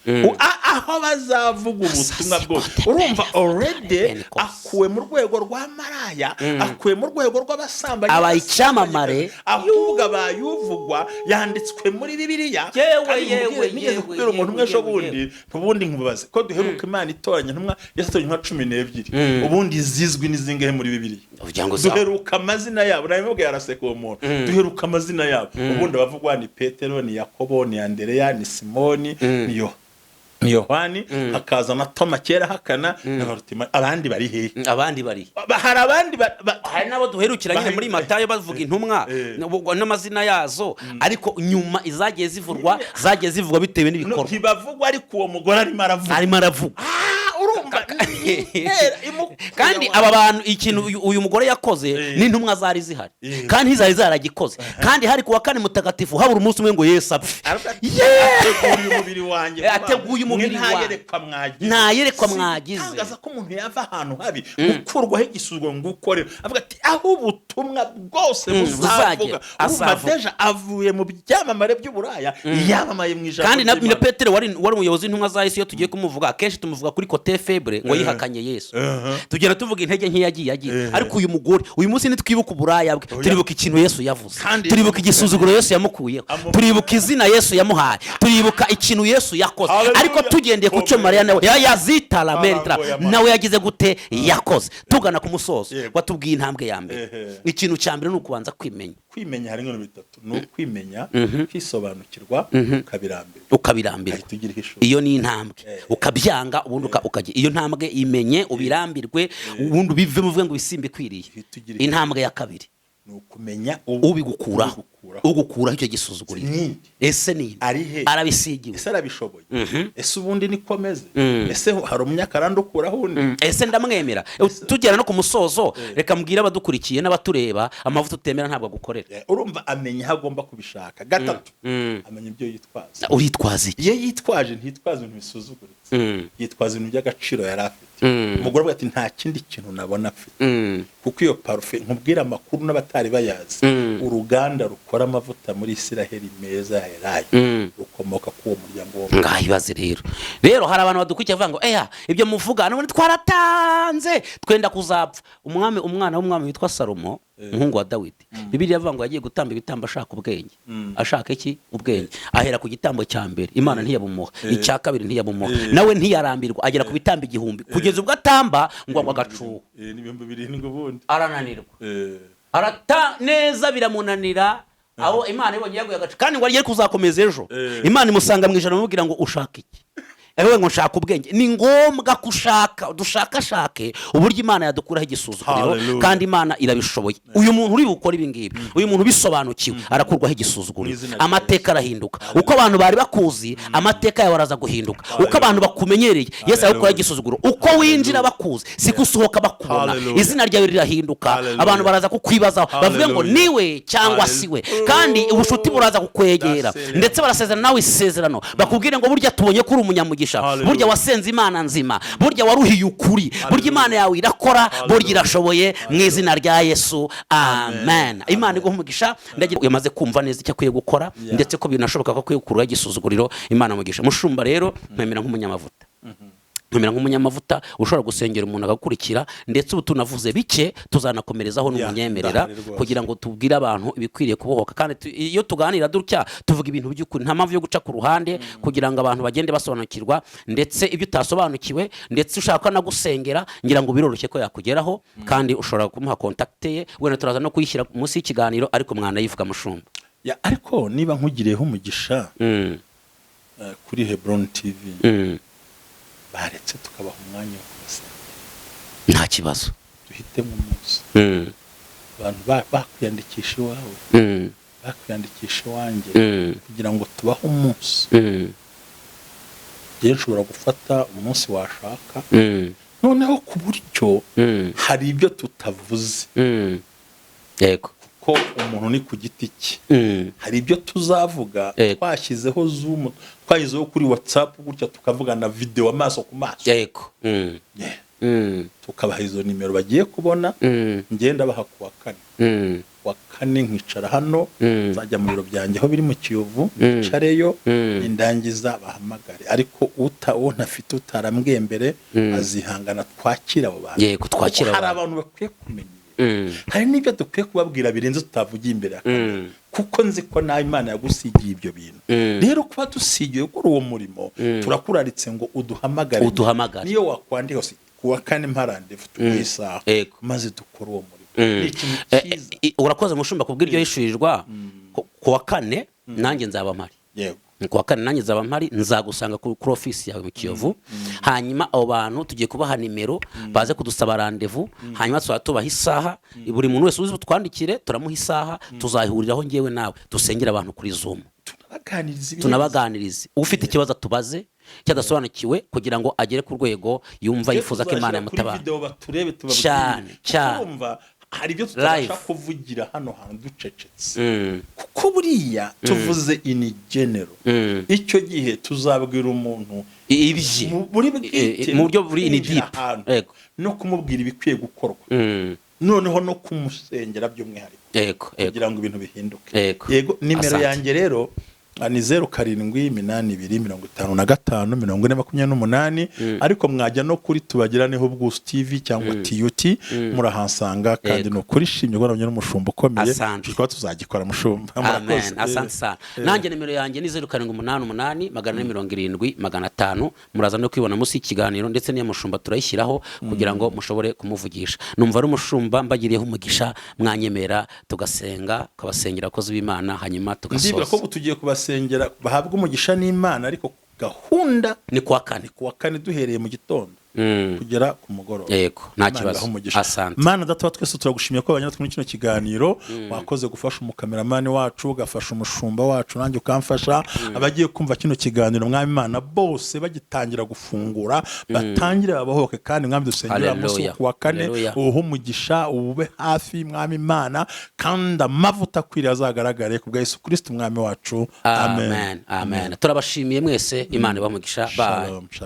aho bazavuga ubutumwa bwose. Urumva already
Pentecost.
akuwe mu rwego rwa maraya, akuwe mu rwego rw'abasambanyi,
Abaye icyamamare.
ahubwo abaye uvugwa, yanditswe muri Bibiliya.
Yewe,
Kandi
yewe,
nigeze
yewe,
kubwira umuntu umwe
yewe,
ejo
yewe,
bundi, ubundi nkubaze ko duheruka Imana itoranya intumwa, Yesu atoranya intumwa 12, ubundi zizwi ni zingahe muri Bibiliya?
Ugira ngo
Duheruka amazina yabo, nabimubwiye araseka uwo muntu. Duheruka amazina yabo, ubundi abavugwa ni Petero, ni Yakobo, ni Andereya, ni Simoni, ni Yohani, hakaza na Toma kera hakana na Barutima. Abandi bari hehe?
Abandi bari
Hari abandi
hari n'abo duherukira nyine muri Matayo bavuga intumwa n'amazina yazo, ariko nyuma izagiye zivurwa zagiye zivugwa bitewe
No,
n'ibikorwa.
Ntibavugwa, ariko uwo mugore arimo aravuga.
Arimo aravuga.
Ah, urumva ni intera imukuye.
Kandi aba bantu, ikintu uyu mugore yakoze, n'intumwa zari zihari kandi ntizari zaragikoze, kandi hari ku wa kane mutagatifu, habura umunsi umwe ngo Yesu apfe.
Aravuga ati,
Yeah!
"Ateguye umubiri wanjye."
Ateguye umubiri
Mwe nta
wanjye.
yerekwa mwagize.
Nta yerekwa
Si
mwagize.
igitangaza ko umuntu yava ahantu habi, gukurwaho igisuzuguro, ngo ukore, avuga ati aho ubutumwa bwose buzavuga.
Buzagera,
Urumva
azavuga.
déjà avuye mu byamamare by'uburaya, yamamaye mu ijambo
Kandi na
ry'Imana.
Petero wari umuyobozi w'intumwa za Yesu, iyo tugiye kumuvuga akenshi tumuvuga kuri côté faible, ngo yihakanye Yesu. Tugenda tuvuga intege nke yagiye agira. Ariko uyu mugore, uyu munsi ntitwibuka uburaya bwe, turibuka ikintu Yesu yavuze,
Kandi
turibuka igisuzuguro Yesu yamukuyeho, turibuka izina Yesu yamuhaye, turibuka ikintu Yesu yakoze.
Hallelujah.
Ariko tugendeye ku cyo Mariya nawe yazitara meritara
Arangoye.
nawe yagize gute, yakoze. Tugana ku musozo, watubwiye intambwe ya mbere. Ikintu cya mbere ni ukubanza kwimenya.
Kwimenya harimo ibintu bitatu: ni ukwimenya, kwisobanukirwa, ukabirambirwa.
Ukabirambirwa.
Ahita ugira ihishura.
Iyo ni intambwe. Ukabyanga, ubundi ukajya iyo ntambwe, imenye, ubirambirwe, ubundi ubivemo, uvuge ngo ibisimba ikwiriye.
Uhita ugira
Intambwe ya kabiri?
Ni ukumenya
ubigukuraho.
Ubigukuraho.
Ugukuraho icyo gisuzuguriro.
Ninde?
Ese ninde?
Ari he?
Arabisigiwe?
Ese arabishoboye? Ese ubundi niko ameze? Ese hari umunyakarande ukuraho undi?
Ese ndamwemera? Tugera no ku musozo, reka mbwire abadukurikiye n'abatureba: amavuta utemera ntabwo agukorera.
Urumva amenya aho agomba kubishaka. Gatatu, amenya ibyo yitwaza.
Uritwaza iki?
Iyo yitwaje, ntitwaza ibintu bisuzuguritse, yitwaza ibintu by'agaciro yari afite. Umugore avuga ati: "Nta kindi kintu nabona afite." Kuko iyo parufe, nkubwira amakuru n'abatari bayazi, uruganda rukora amavuta muri Isiraheli meza ya elayo rukomoka k'uwo muryango wo
Ngaho ibaze rero. Rero hari abantu badukurikiye bavuga ngo: "Eya, ibyo muvuga none twaratanze, twenda kuzapfa." Umwami, umwana w'umwami witwa Salomo, umuhungu wa Dawidi, Bibiliya avuga ngo yagiye gutamba ibitambo ashaka ubwenge. Ashaka iki? Ubwenge. Ahera ku gitambo cya mbere, Imana ntiyabumuha. Icya kabiri ntiyabumuha. Nawe ntiyarambirwa, agera ku bitambo 1000, kugeza ubwo atamba ngo agwa agacuho.
Ni 7000 ubundi.
Arananirwa, arata neza, biramunanira. Aho Imana ibonye yaguye agacu, kandi ngo agiye kuzakomeza ejo, Imana imusanga mu ijana, imubwira ngo: "Ushaka iki?" Ewe, ngo: "Nshaka ubwenge." Ni ngombwa ko ushaka, dushakashake uburyo Imana yadukuraho igisuzuguriro.
Hallelujah.
Kandi Imana irabishoboye. Uyu muntu uri bukore ibi ngibi, uyu muntu ubisobanukiwe, arakurwaho igisuzuguriro.
Mu izina rya
Amateka arahinduka. Uko abantu bari bakuzi, amateka yawe araza guhinduka. Uko abantu bakumenyereye, Yesu aragukuraho igisuzuguro. Uko winjira bakuzi, siko usohoka bakubona.
Hallelujah.
Izina ryawe rirahinduka.
Hallelujah.
Abantu baraza kukwibazaho, bavuge ngo
Hallelujah.
niwe cyangwa si we. Kandi ubucuti buraza kukwegera,
That's it.
ndetse barasezerana nawe isezerano, bakubwire ngo: "Burya tubonye ko uri umunyamugisha,
Hallelujah.
burya wasenze Imana nzima, burya waruhiye ukuri, burya Imana yawe irakora, burya irashoboye." Mu izina rya Yesu, amen. Imana iguha umugisha. Ndagira yamaze kumva neza icyo akwiye gukora, ndetse ko binashoboka ko akwiye gukuraho igisuzuguriro. Imana mugisha. Mushumba, rero mwemera nk'umunyamavuta. Ntumira nk'umunyamavuta ushobora gusengera umuntu agakurikira. Ndetse ubu tunavuze bike, tuzanakomerezaho n'umunyemerera
Ndahari rwose.
kugira ngo tubwire abantu ibikwiriye kubohoka. Kandi iyo tuganira dutya tuvuga ibintu by'ukuri, nta mpamvu yo guca ku ruhande, kugira ngo abantu bagende basobanukirwa. Ndetse ibyo utasobanukiwe, ndetse ushaka anagusengera, ngira ngo biroroshye ko yakugeraho, kandi ushobora kumuha contact ye. Wenda turaza no kuyishyira munsi y'ikiganiro, ariko mwanayivuga, mushumba.
Yeah, ariko niba nkugiriyeho umugisha kuri Hebron TV, baretse tukabaha umwanya wo kubasengera.
Nta kibazo.
Duhitemo umunsi abantu bakwiyandikisha iwawe, bakwiyandikisha iwanjye, kugira ngo tubahe umunsi. Njyewe nshobora gufata umunsi washaka, noneho ku buryo hari ibyo tutavuze,
Yego.
ko umuntu ni ku giti cye. Hari ibyo tuzavuga twashyizeho Zoom, twashyizeho kuri WhatsApp gutya, tukavugana videwo amaso ku maso.
Yego.
Yeah. Tukabaha izo nimero bagiye kubona. Ngenda baha kuwa kane. Kuwa kane nkicara hano, nzajya mu biro byanjye aho biri mu Kiyovu, nicareyo, nindangiza bahamagare. Ariko uta uwo ntafite, utarambwiye mbere, azihangana twakire abo bantu.
Yego, twakire
Kuko hari
abantu.
abantu bakwiye kumenya ibintu. Hari n'ibyo dukwiye kubabwira birenze tutavugiye imbere ya kamera, kuko nzi ko nawe Imana yagusigiye ibyo bintu. Rero kuba dusigiye gukora uwo murimo, turakuraritse ngo uduhamagare.
Uduhamagare.
Niyo wakwandika kuwa kane mpa rendez-vous, tuguhe isaha, maze dukore uwo murimo. Ni ikintu cyiza.
Urakoze mushumba kubw'iryo hishurirwa. Ku wa kane nanjye nzaba mpari. Ku wa kane nanjye nzaba mpari, nzagusanga kuri ofisi yawe mu Kiyovu. Hanyuma abo bantu tugiye kubaha nimero baze kudusaba rendez-vous, hanyuma tuzaba tubaha isaha. Buri muntu wese uzi butwandikire, turamuha isaha, tuzahuriraho ngewe nawe, dusengera abantu kuri Zoom.
Tunabaganiriza ibirenze.
Tunabaganirize, ufite ikibazo atubaze icyo adasobanukiwe, kugira ngo agere ku rwego yumva yifuza ko Imana
Tuzashyira kuri
yamutabara.
video baturebe, tubabwire.
Cyane,
Kuko
cyane.
urumva hari ibyo tutabasha
Live.
kuvugira hano hantu ducecetse, kuko buriya tuvuze in general, icyo gihe tuzabwira umuntu
ibye
muri bwite,
mu buryo buri in
kwinjira
deep.
ahantu, no kumubwira ibikwiye gukorwa, noneho no kumusengera by'umwihariko,
Yego.
kugira ngo ibintu bihinduke. Yego, nimero
Asante.
yanjye rero ni 0782554028. Ariko mwajya no kuri Tubagiraneho Ubwuzu TV cyangwa TUT, murahansanga. Kandi ni ukuri shimye guhora n'umushumba ukomeye.
Asante.
Tukaba tuzagikora, mushumba.
Amen.
Murakoze.
Asante sana. Nanjye nimero yanjye ni 0788470500. Muraza no kwibona munsi y'ikiganiro, ndetse n'iyo mushumba turayishyiraho kugira ngo mushobore kumuvugisha. Numva ari umushumba mbagiriyeho umugisha, mwanyemera tugasenga, ukabasengera abakozi b'Imana, hanyuma
Ndibwira ko
tugasoza.
ubu tugiye kubasengera bahabwa umugisha n'Imana, ariko gahunda
Ni kuwa kane.
Ni kuwa kane, duhereye mu gitondo kugera ku mugoroba.
Yego, nta
Imana
kibazo.
ibahe umugisha.
Asante.
Mana Data wa twese, turagushimiye ko abanyatwe muri kino kiganiro. Wakoze gufasha umukameramani wacu, ugafasha umushumba wacu, nanjye ukamfasha. Abagiye kumva kino kiganiro, Mwami Imana, bose bagitangira gufungura batangire babohoke. Kandi Mwami, dusengera umunsi wo
Hallelujah.
kuwa kane,
Hallelujah.
uwuhe umugisha, ube hafi, Mwami Imana, kandi amavuta akwiriye azagaragare ku bwa Yesu Kristo Umwami wacu.
Amen, amen. Turabashimiye mwese, Imana ibahe umugisha. Bye.
Shalom, shalom.